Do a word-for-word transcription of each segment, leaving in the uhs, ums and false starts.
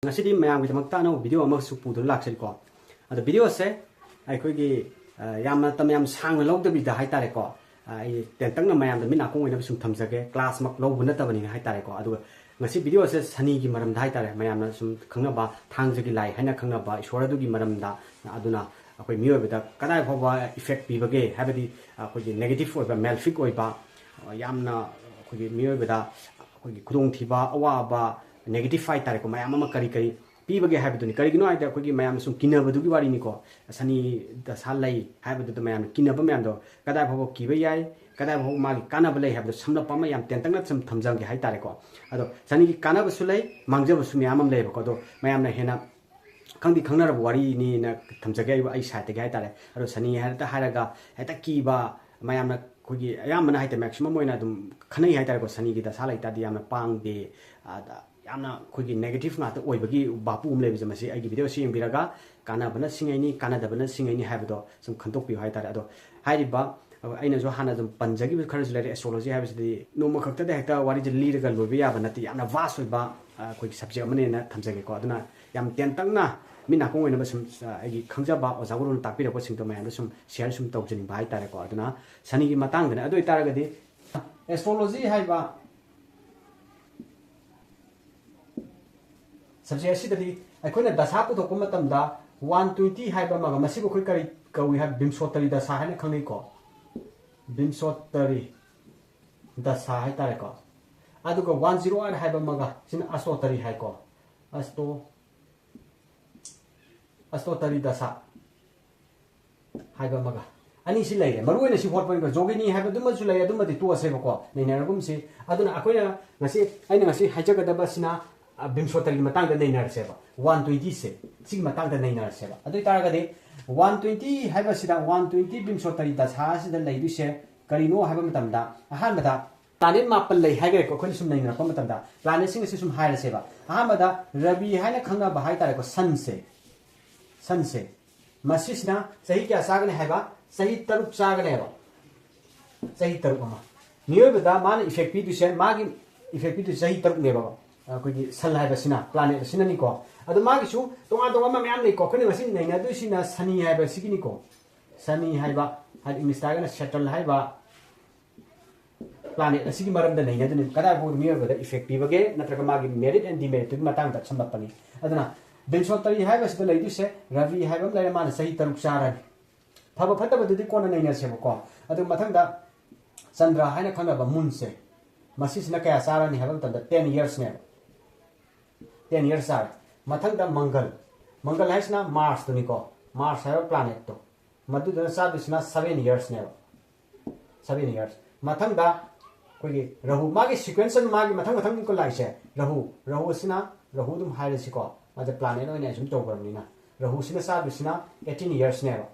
ꯉꯁꯤꯗꯤ ꯃꯌꯥꯝꯒꯤꯗꯃꯛꯇ ꯑꯅꯧꯕ ꯚꯤꯗꯤꯑꯣ ꯑꯃꯁꯨ ꯄꯨꯗꯨꯅ ꯂꯥꯛꯆꯔꯤꯀꯣ꯫ ꯑꯗꯣ ꯚꯤꯗꯤꯑꯣꯁꯦ ꯑꯩꯈꯣꯏꯒꯤ, ꯑ, ꯌꯥꯝ ꯃꯇꯝ ꯌꯥꯝ ꯁꯥꯡꯅ ꯂꯧꯗꯕꯤꯗ ꯍꯥꯏꯇꯥꯔꯦꯀꯣ, ꯑ, ꯑꯩ ꯇꯦꯟꯇꯛꯅ ꯃꯌꯥꯝꯗ ꯃꯤꯠ ꯅꯥꯀꯣꯡ ꯑꯣꯏꯅꯕ ꯁꯨꯝ ꯊꯝꯖꯒꯦ, ꯀ꯭ꯂꯥꯁꯃꯛ ꯂꯧꯕ ꯅꯠꯇꯕꯅꯤꯅ ꯍꯥꯏꯇꯥꯔꯦꯀꯣ꯫ ꯑꯗꯨꯒ ꯉꯁꯤ ꯚꯤꯗꯤꯑꯣꯁꯦ ꯁꯅꯤꯒꯤ ꯃꯔꯝꯗ ꯍꯥꯏꯇꯥꯔꯦ, ꯃꯌꯥꯝꯅ ꯁꯨꯝ ꯈꯪꯅꯕ ꯊꯥꯡꯖꯒꯤ ꯂꯥꯏ ꯍꯥꯏꯅ ꯈꯪꯅꯕ ꯏꯁꯣꯔ ꯑꯗꯨꯒꯤ ꯃꯔꯝꯗ꯫ ꯑꯗꯨꯅ ꯑꯩꯈꯣꯏ ꯃꯤꯑꯣꯏꯕꯗ ꯀꯗꯥꯏ ꯐꯥꯎꯕ ꯏꯐꯦꯛ ꯄꯤꯕꯒꯦ ꯍꯥꯏꯕꯗꯤ, ꯑꯩꯈꯣꯏꯒꯤ ꯅꯦꯒꯦꯇꯤꯞ ꯑꯣꯏꯕ, ꯃꯦꯂꯐꯤꯛ ꯑꯣꯏꯕ, ꯑ, ꯌꯥꯝꯅ ꯑꯩꯈꯣꯏꯒꯤ ꯃꯤꯑꯣꯏꯕꯗ ꯑꯩꯈꯣꯏꯒꯤ ꯈꯨꯗꯣꯡꯊꯤꯕ, ꯑꯋꯥꯕ, ꯅꯦꯒꯦꯇꯤꯞ ꯍꯥꯏꯇꯥꯔꯦꯀꯣ, ꯃꯌꯥꯝ ꯑꯃ ꯀꯔꯤ ꯀꯔꯤ ꯄꯤꯕꯒꯦ ꯍꯥꯏꯕꯗꯨꯅꯤ꯫ ꯀꯔꯤꯒꯤꯅꯣ ꯍꯥꯏꯗꯤ ꯑꯩꯈꯣꯏꯒꯤ ꯃꯌꯥꯝꯅ ꯁꯨꯝ ꯀꯤꯅꯕꯗꯨꯒꯤ ꯋꯥꯔꯤꯅꯤꯀꯣ꯫ ꯁꯅꯤ ꯗꯁꯥ ꯂꯩ ꯍꯥꯏꯕꯗꯨꯗ ꯃꯌꯥꯝꯅ ꯀꯤꯅꯕ ꯃꯌꯥꯝꯗꯣ ꯀꯗꯥꯏ ꯐꯥꯎꯕ ꯀꯤꯕ ꯌꯥꯏ, ꯀꯗꯥꯏ ꯐꯥꯎꯕ ꯃꯥꯒꯤ ꯀꯥꯟꯅꯕ ꯂꯩ ꯍꯥꯏꯕꯗꯣ ꯁꯝꯂꯞꯄ ꯑꯃ ꯌꯥꯝ ꯇꯦꯟꯇꯛꯅ ꯁꯨꯝ ꯊꯝꯖꯒꯦ ꯍꯥꯏꯇꯥꯔꯦꯀꯣ꯫ ꯑꯗꯣ ꯁꯅꯤꯒꯤ ꯀꯥꯟꯅꯕꯁꯨ ꯂꯩ, ꯃꯥꯡꯖꯕꯁꯨ ꯃꯌꯥꯝ ꯑꯃ ꯂꯩꯌꯦꯕꯀꯣ꯫ ꯑꯗꯣ ꯃꯌꯥꯝꯅ ꯍꯦꯟꯅ ꯈꯪꯗꯤ ꯈꯪꯅꯔꯕ ꯋꯥꯔꯤꯅꯤꯅ ꯊꯝꯖꯒꯦ ꯑꯩ, ꯑꯩ ꯁꯥꯏꯠꯇꯒꯤ ꯍꯥꯏꯇꯥꯔꯦ꯫ ꯑꯗꯣ ꯁꯅꯤ ꯍꯦꯛꯇ ꯍꯥꯏꯔꯒ ꯍꯦꯛꯇ ꯀꯤꯕ, ꯃꯌꯥꯝꯅ ꯑꯩꯈꯣꯏꯒꯤ ꯑꯌꯥꯝꯕꯅ ꯍꯥꯏꯇꯥꯔꯦ, ꯃꯦꯛꯁꯤꯃꯝ ꯑꯣꯏꯅ ꯑꯗꯨꯝ ꯈꯟꯅꯩ ꯍꯥꯏꯇꯥꯔꯦꯀꯣ, ꯁꯅꯤꯒꯤ ꯗꯁꯥ ꯂꯩꯇꯥꯔꯗꯤ ꯌꯥꯝꯅ ꯄꯥꯡꯗꯦ, ꯑꯗ ꯌꯥꯝꯅ ꯑꯩꯈꯣꯏꯒꯤ ꯅꯦꯒꯦꯇꯤꯞ ꯉꯥꯛꯇ ꯑꯣꯏꯕꯒꯤ ꯚꯥꯄꯨ ꯑꯃ ꯂꯩꯕꯁꯦ, ꯃꯁꯤ ꯑꯩꯒꯤ ꯚꯤꯗꯤꯑꯣꯁꯤ ꯌꯦꯡꯕꯤꯔꯒ ꯀꯥꯟꯅꯕꯅ ꯁꯤꯡꯉꯩꯅꯤ, ꯀꯥꯟꯅꯗꯕꯅ ꯁꯤꯡꯉꯩꯅꯤ ꯍꯥꯏꯕꯗꯣ ꯁꯨꯝ ꯈꯟꯗꯣꯛꯄꯤꯌꯨ ꯍꯥꯏꯇꯥꯔꯦ꯫ ꯑꯗꯣ ꯍꯥꯏꯔꯤꯕ, ꯑꯩꯅꯁꯨ ꯍꯥꯟꯅ ꯑꯗꯨꯝ ꯄꯟꯖꯈꯤꯕ ꯈꯔꯁꯨ ꯂꯩꯔꯦ, ꯑꯦꯁꯇ꯭ꯔꯣꯂꯣꯖꯤ ꯍꯥꯏꯕꯁꯤꯗꯤ ꯅꯣꯡꯃ ꯈꯛꯇꯗ ꯍꯦꯛꯇ ꯋꯥꯔꯤꯁꯦ ꯂꯤꯔꯒ ꯂꯣꯏꯕ ꯌꯥꯕ ꯅꯠꯇꯦ, ꯌꯥꯝꯅ ꯚꯥꯁ ꯑꯣꯏꯕ, ꯑ, ꯑꯩꯈꯣꯏꯒꯤ ꯁꯕꯖꯦꯛ ꯑꯃꯅꯦꯅ ꯊꯝꯖꯒꯦꯀꯣ꯫ ꯑꯗꯨꯅ ꯌꯥꯝ ꯇꯦꯟꯇꯛꯅ ꯃꯤꯠ ꯅꯥꯀꯣꯡ ꯑꯣꯏꯅꯕ ꯁꯨꯝ, ꯑ, ꯑꯩꯒꯤ ꯈꯪꯖꯕ ꯑꯣꯖꯥ ꯒꯨꯔꯨꯅ ꯇꯥꯛꯄꯤꯔꯛꯄꯁꯤꯡꯗꯣ ꯃꯌꯥꯝꯗ ꯁꯨꯝ ꯁꯤꯌꯔ ꯁꯨꯝ ꯇꯧꯖꯅꯤꯡꯕ ꯍꯥꯏꯇꯥꯔꯦꯀꯣ꯫ ꯑꯗꯨꯅ ꯁꯅꯤꯒꯤ ꯃꯇꯥꯡꯗꯅꯦ꯫ ꯑꯗꯨ ꯑꯣꯏꯇꯥꯔꯒꯗꯤ ꯑꯦꯁꯇ꯭ꯔꯣꯂꯣꯖꯤ ꯍꯥꯏꯕ ꯁꯕꯖꯦꯛ ꯑꯁꯤꯗꯗꯤ ꯑꯩꯈꯣꯏꯅ ꯗꯁꯥ ꯄꯨꯊꯣꯛꯄ ꯃꯇꯝꯗ ꯋꯥꯟ ꯇ꯭ꯋꯦꯟꯇꯤ ꯍꯥꯏꯕ ꯑꯃꯒ, ꯃꯁꯤꯕꯨ ꯑꯩꯈꯣꯏ ꯀꯔꯤ ꯀꯧꯏ ꯍꯥꯏ, ꯕꯤꯝꯁꯣꯇꯔꯤ ꯗꯁꯥ ꯍꯥꯏꯅ ꯈꯪꯅꯩꯀꯣ꯫ ꯕꯤꯝꯁꯣꯇꯔꯤ ꯗꯁꯥ ꯍꯥꯏꯇꯥꯔꯦꯀꯣ꯫ ꯑꯗꯨꯒ ꯋꯥꯟ ꯖꯤꯔꯣ ꯑꯥꯏꯠ ꯍꯥꯏꯕ ꯑꯃꯒ, ꯁꯤꯅ ꯑꯁꯇꯣꯇꯔꯤ ꯍꯥꯏꯀꯣ꯫ ꯑꯁꯇꯣ, ꯑꯁꯇꯣꯇꯔꯤ ꯗꯁꯥ ꯍꯥꯏꯕ ꯑꯃꯒ꯫ ꯑꯅꯤꯁꯤ ꯂꯩꯔꯦ꯫ ꯃꯔꯨ ꯑꯣꯏꯅ ꯁꯤ ꯍꯣꯠꯄꯅꯤꯀꯣ, ꯖꯣꯒꯤꯅꯤ ꯍꯥꯏꯕꯗꯨꯃꯁꯨ ꯂꯩ, ꯑꯗꯨꯃꯗꯤ ꯇꯣꯛꯑꯁꯦꯕꯀꯣ, ꯅꯩꯅꯔꯒꯨꯝꯁꯤ꯫ ꯑꯗꯨꯅ ꯑꯩꯈꯣꯏꯅ ꯉꯁꯤ, ꯑꯩꯅ ꯉꯁꯤ ꯍꯥꯏꯖꯒꯗꯕꯁꯤꯅ, ꯑ, ꯕꯤꯝꯁꯣꯇꯔꯤꯒꯤ ꯃꯇꯥꯡꯗ ꯅꯩꯅꯔꯁꯦꯕ꯫ ꯋꯥꯟ ꯇ꯭ꯋꯦꯟꯇꯤꯁꯦ, ꯁꯤꯒꯤ ꯃꯇꯥꯡꯗ ꯅꯩꯅꯔꯁꯦꯕ꯫ ꯑꯗꯨ ꯑꯣꯏꯇꯥꯔꯒꯗꯤ ꯋꯥꯟ ꯇ꯭ꯋꯦꯟꯇꯤ ꯍꯥꯏꯕꯁꯤꯗ, ꯋꯥꯟ ꯇ꯭ꯋꯦꯟꯇꯤ ꯕꯤꯝꯁꯣꯇꯔꯤ ꯗꯁꯥ ꯑꯁꯤꯗ ꯂꯩꯗꯣꯏꯁꯦ ꯀꯔꯤꯅꯣ ꯍꯥꯏꯕ ꯃꯇꯝꯗ, ꯑꯍꯥꯟꯕꯗ ꯄ꯭ꯂꯥꯅꯦꯠ ꯃꯥꯄꯜ ꯂꯩ ꯍꯥꯏꯈ꯭ꯔꯦꯀꯣ, ꯑꯩꯈꯣꯏꯅ ꯁꯨꯝ ꯅꯩꯅꯔꯛꯄ ꯃꯇꯝꯗ꯫ ꯄ꯭ꯂꯥꯅꯦꯠꯁꯤꯡ ꯑꯁꯤ ꯁꯨꯝ ꯍꯥꯏꯔꯁꯦꯕ꯫ ꯑꯍꯥꯟꯕꯗ ꯔꯕꯤ ꯍꯥꯏꯅ ꯈꯪꯅꯕ ꯍꯥꯏꯇꯥꯔꯦꯀꯣ, ꯁꯟꯁꯦ, ꯁꯟꯁꯦ, ꯃꯁꯤꯁꯤꯅ ꯆꯍꯤ ꯀꯌꯥ ꯆꯥꯒꯅꯤ ꯍꯥꯏꯕ? ꯆꯍꯤ ꯇꯔꯨꯛ ꯆꯥꯒꯅꯦꯕ꯫ ꯆꯍꯤ ꯇꯔꯨꯛ ꯑꯃ꯫ ꯃꯤꯑꯣꯏꯕꯗ ꯃꯥꯅ ꯏꯐꯦꯛ ꯄꯤꯗꯣꯏꯁꯦ, ꯃꯥꯒꯤ ꯏꯐꯦꯛ ꯄꯤꯗꯣꯏꯁꯦ ꯆꯍꯤ ꯇꯔꯨꯛꯅꯦꯕ꯫ ꯑꯩꯈꯣꯏꯒꯤ ꯁꯟ ꯍꯥꯏꯕꯁꯤꯅ, ꯄ꯭ꯂꯥꯅꯦꯠ ꯑꯁꯤꯅꯅꯤꯀꯣ꯫ ꯑꯗꯣ ꯃꯥꯒꯤꯁꯨ ꯇꯣꯉꯥꯟ ꯇꯣꯉꯥꯟꯕ ꯃꯌꯥꯝ ꯂꯩꯀꯣ꯫ ꯑꯩꯈꯣꯏꯅ ꯉꯁꯤ ꯅꯩꯅꯗꯣꯏꯁꯤꯅ ꯁꯅꯤ ꯍꯥꯏꯕ ꯑꯁꯤꯒꯤꯅꯤꯀꯣ꯫ ꯁꯅꯤ ꯍꯥꯏꯕ, ꯍꯥꯏꯗꯤ ꯏꯪꯂꯤꯁꯇ ꯍꯥꯏꯔꯒꯅ ꯁꯦꯇꯔꯟ ꯍꯥꯏꯕ ꯄ꯭ꯂꯥꯅꯦꯠ ꯑꯁꯤꯒꯤ ꯃꯔꯝꯗ ꯅꯩꯅꯗꯣꯏꯅꯤ꯫ ꯀꯗꯥꯏꯐꯥꯎ ꯃꯤꯑꯣꯏꯕꯗ ꯏꯐꯦꯛ ꯄꯤꯕꯒꯦ, ꯅꯠꯇ꯭ꯔꯒ ꯃꯥꯒꯤ ꯃꯦꯔꯤꯠ ꯑꯦꯟ ꯗꯤꯃꯦꯔꯤꯠꯇꯨꯒꯤ ꯃꯇꯥꯡꯗ ꯁꯝꯂꯞꯄꯅꯤ꯫ ꯑꯗꯨꯅ ꯕ꯭ꯔꯤꯍꯁꯄꯇꯤ ꯍꯥꯏꯕꯁꯤꯗ ꯂꯩꯗꯣꯏꯁꯦ ꯔꯕꯤ ꯍꯥꯏꯕ ꯑꯃ ꯂꯩꯔꯦ, ꯃꯥꯅ ꯆꯍꯤ ꯇꯔꯨꯛ ꯆꯥꯔꯅꯤ꯫ ꯐꯕ ꯐꯠꯇꯕꯗꯨꯗꯤ ꯀꯣꯟꯅ ꯅꯩꯅꯁꯦꯕꯀꯣ꯫ ꯑꯗꯨ ꯃꯊꯪꯗ ꯆꯟꯗ꯭ꯔ ꯍꯥꯏꯅ ꯈꯪꯅꯕ ꯃꯨꯟꯁꯦ, ꯃꯁꯤꯁꯤꯅ ꯀꯌꯥ ꯆꯥꯔꯅꯤ ꯍꯥꯏꯕ ꯃꯇꯝꯗ ꯇꯦꯟ ꯏꯌꯔꯁꯅꯦꯕ꯫ ꯇꯦꯟ ꯏꯌꯔꯁ ꯆꯥꯔꯦ꯫ ꯃꯊꯪꯗ ꯃꯪꯒꯜ, ꯃꯪꯒꯜ ꯍꯥꯏꯁꯤꯅ ꯃꯥꯔꯁꯇꯨꯅꯤꯀꯣ, ꯃꯥꯔꯁ ꯍꯥꯏꯕ ꯄ꯭ꯂꯥꯅꯦꯠꯇꯣ, ꯃꯗꯨꯗꯨꯅ ꯆꯥꯗꯣꯏꯁꯤꯅ ꯁꯚꯦꯟ ꯏꯌꯔꯁꯅꯦꯕ꯫ Seven years. ꯃꯊꯪꯗ ꯑꯩꯈꯣꯏꯒꯤ ꯔꯍꯨ, ꯃꯥꯒꯤ ꯁꯤꯀ꯭ꯋꯦꯟꯁ ꯑꯗꯨꯝ, ꯃꯥꯒꯤ ꯃꯊꯪ ꯃꯊꯪ ꯑꯗꯨꯝ ꯂꯥꯛꯏꯁꯦ, ꯔꯍꯨ, ꯔꯍꯨ ꯑꯁꯤꯅ, ꯔꯍꯨ ꯑꯗꯨꯝ ꯍꯥꯏꯔꯁꯤꯀꯣ, ꯃꯥꯁꯦ ꯄ꯭ꯂꯥꯅꯦꯠ ꯑꯣꯏꯅ ꯑꯦꯖꯨꯝ ꯇꯧꯈ꯭ꯔꯕꯅꯤꯅ, ꯔꯍꯨꯁꯤꯅ ꯆꯥꯗꯣꯏꯁꯤꯅ ꯑꯩꯠꯇꯤꯟ ꯏꯌꯔꯁꯅꯦꯕ꯫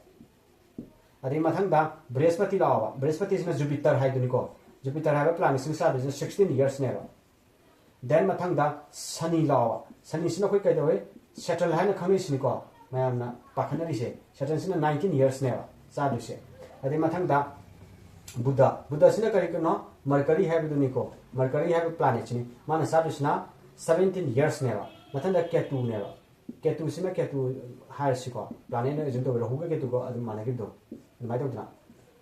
ꯑꯗꯩ ꯃꯊꯪꯗ ꯕ꯭ꯔꯤꯍꯁꯄꯇꯤ ꯂꯥꯛꯑꯣꯕ, ꯕ꯭ꯔꯤꯍꯁꯄꯇꯤꯁꯤꯅ ꯖꯨꯄꯤꯇꯔ ꯍꯥꯏꯗꯨꯅꯤꯀꯣ, ꯖꯨꯄꯤꯇꯔ ꯍꯥꯏꯕ ꯄ꯭ꯂꯥꯅꯦꯠꯁꯤꯅ ꯆꯥꯗꯣꯏꯁꯤꯅ ꯁꯤꯛꯁꯇꯤꯟ ꯏꯌꯔꯁꯅꯦꯕ꯫ ꯗꯦꯟ ꯃꯊꯪꯗ ꯁꯅꯤ ꯂꯥꯛꯑꯣꯕ, ꯁꯅꯤꯁꯤꯅ ꯑꯩꯈꯣꯏ ꯀꯩꯗꯧꯋꯦ, ꯁꯦꯇꯔꯟ ꯍꯥꯏꯅ ꯈꯪꯅꯩꯁꯤꯅꯤꯀꯣ, ꯃꯌꯥꯝꯅ ꯄꯥꯈꯠꯅꯔꯤꯁꯦ꯫ ꯁꯦꯇꯔꯟꯁꯤꯅ ꯅꯥꯏꯟꯇꯤꯟ ꯏꯌꯔꯁꯅꯦꯕ ꯆꯥꯗꯣꯏꯁꯦ꯫ ꯑꯗꯩ ꯃꯊꯪꯗ ꯕꯨꯙ, ꯕꯨꯙꯁꯤꯅ ꯀꯔꯤꯅꯣ, ꯃꯔꯀꯔꯤ ꯍꯥꯏꯕꯗꯨꯅꯤꯀꯣ, ꯃꯔꯀꯔꯤ ꯍꯥꯏꯕ ꯄ꯭ꯂꯥꯅꯦꯠꯁꯤꯅꯤ, ꯃꯥꯅ ꯆꯥꯗꯣꯏꯁꯤꯅ ꯁꯚꯦꯟꯇꯤꯟ ꯏꯌꯔꯁꯅꯦꯕ꯫ ꯃꯊꯪꯗ ꯀꯦꯇꯨꯅꯦꯕ, ꯀꯦꯇꯨꯁꯤꯅ, ꯀꯦꯇꯨ ꯍꯥꯏꯔꯁꯤꯀꯣ, ꯄ꯭ꯂꯥꯅꯦꯠꯅ ꯑꯦꯖꯨꯝ ꯇꯧꯕ, ꯔꯍꯨꯒ ꯀꯦꯇꯨꯒ ꯑꯗꯨꯝ ꯃꯥꯟꯅꯈꯤꯕꯗꯣ, ꯑꯗꯨꯃꯥꯏꯅ ꯇꯧꯗꯅ,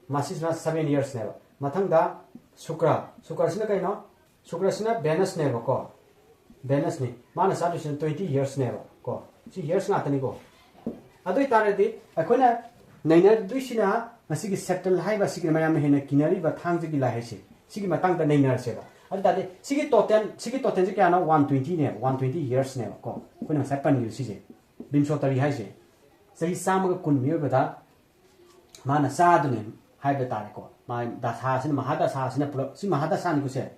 ꯃꯁꯤꯁꯤꯅ ꯁꯚꯦꯟ ꯏꯌꯔꯁꯅꯦꯕ꯫ ꯃꯊꯪꯗ ꯁꯨꯀ꯭ꯔ, ꯁꯨꯀ꯭ꯔꯁꯤꯅ ꯀꯩꯅꯣ? ꯁꯨꯀ꯭ꯔꯁꯤꯅ ꯚꯦꯅꯁꯅꯦꯕꯀꯣ, ꯚꯦꯅꯁꯅꯤ꯫ ꯃꯥꯅ ꯆꯥꯗꯣꯏꯁꯤꯅ ꯇ꯭ꯋꯦꯟꯇꯤ ꯏꯌꯔꯁꯅꯦꯕ ꯀꯣ꯫ ꯁꯤ ꯏꯌꯔꯁ ꯉꯥꯛꯇꯅꯤꯀꯣ꯫ ꯑꯗꯨ ꯑꯣꯏꯇꯥꯔꯗꯤ ꯑꯩꯈꯣꯏꯅ ꯅꯩꯅꯗꯣꯏꯁꯤꯅ ꯉꯁꯤꯒꯤ ꯁꯦꯇꯔꯟ ꯍꯥꯏꯕ ꯑꯁꯤꯒꯤ ꯃꯌꯥꯝꯅ ꯍꯦꯟꯅ ꯀꯤꯅꯔꯤꯕ ꯊꯥꯡꯖꯒꯤ ꯂꯥꯏ ꯍꯥꯏꯁꯦ, ꯁꯤꯒꯤ ꯃꯇꯥꯡꯗ ꯅꯩꯅꯔꯁꯦꯕ꯫ ꯑꯗꯨ ꯇꯥꯔꯗꯤ ꯁꯤꯒꯤ ꯇꯣꯇꯦꯜ, ꯁꯤꯒꯤ ꯇꯣꯇꯦꯜꯁꯦ ꯀꯌꯥꯅꯣ? ꯋꯥꯟ ꯇ꯭ꯋꯦꯟꯇꯤꯅꯦꯕ, ꯋꯥꯟ ꯇ꯭ꯋꯦꯟꯇꯤ ꯏꯌꯔꯁꯅꯦꯕ ꯀꯣ꯫ ꯑꯩꯈꯣꯏꯅ ꯉꯁꯥꯏ ꯄꯟꯈꯤꯕ ꯁꯤꯁꯦ, ꯕ꯭ꯔꯤꯍꯁꯄꯇꯤ ꯍꯥꯏꯁꯦ, ꯆꯍꯤ ꯆꯥꯝꯃꯒ ꯀꯨꯟ ꯃꯤꯑꯣꯏꯕꯗ ꯃꯥꯅ ꯆꯥꯗꯨꯅꯦ ꯍꯥꯏꯕ ꯇꯥꯔꯦꯀꯣ꯫ ꯃꯥ ꯗꯁꯥꯁꯤꯅ, ꯃꯍꯥꯗꯁꯥꯁꯤꯅ ꯄꯨꯂꯞ, ꯁꯤ ꯃꯍꯥꯗꯁꯥꯅꯤꯀꯣ ꯁꯦ꯫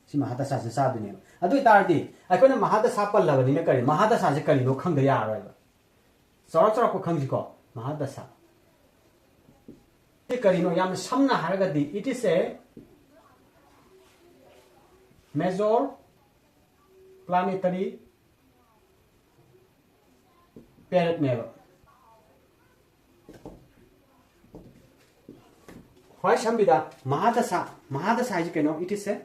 ꯁꯤ ꯃꯍꯥꯗꯁꯥꯁꯤꯅ ꯆꯥꯗꯣꯏꯅꯦꯕ꯫ ꯑꯗꯨ ꯑꯣꯏꯇꯥꯔꯗꯤ ꯑꯩꯈꯣꯏꯅ ꯃꯍꯥꯗꯁꯥ ꯄꯜꯂꯕꯅꯤꯅ ꯀꯔꯤ, ꯃꯍꯥꯗꯁꯥꯁꯦ ꯀꯔꯤꯅꯣ ꯈꯪꯗ ꯌꯥꯔꯔꯣꯏꯕ꯫ ꯆꯥꯎꯔꯥꯛ ꯆꯥꯎꯔꯥꯛꯄ ꯈꯪꯁꯤꯀꯣ, ꯃꯍꯥꯗꯁꯥ꯫ ꯁꯤ ꯀꯔꯤꯅꯣ? ꯌꯥꯝꯅ ꯁꯝꯅ ꯍꯥꯏꯔꯒꯗꯤ, it is a major planetary periodꯅꯦꯕ꯫ ꯈ꯭ꯋꯥꯏ ꯁꯝꯕꯤꯗ ꯃꯍꯥꯗꯁꯥ, ꯃꯍꯥꯗꯁꯥ ꯍꯥꯏꯁꯤ ꯀꯩꯅꯣ? It is a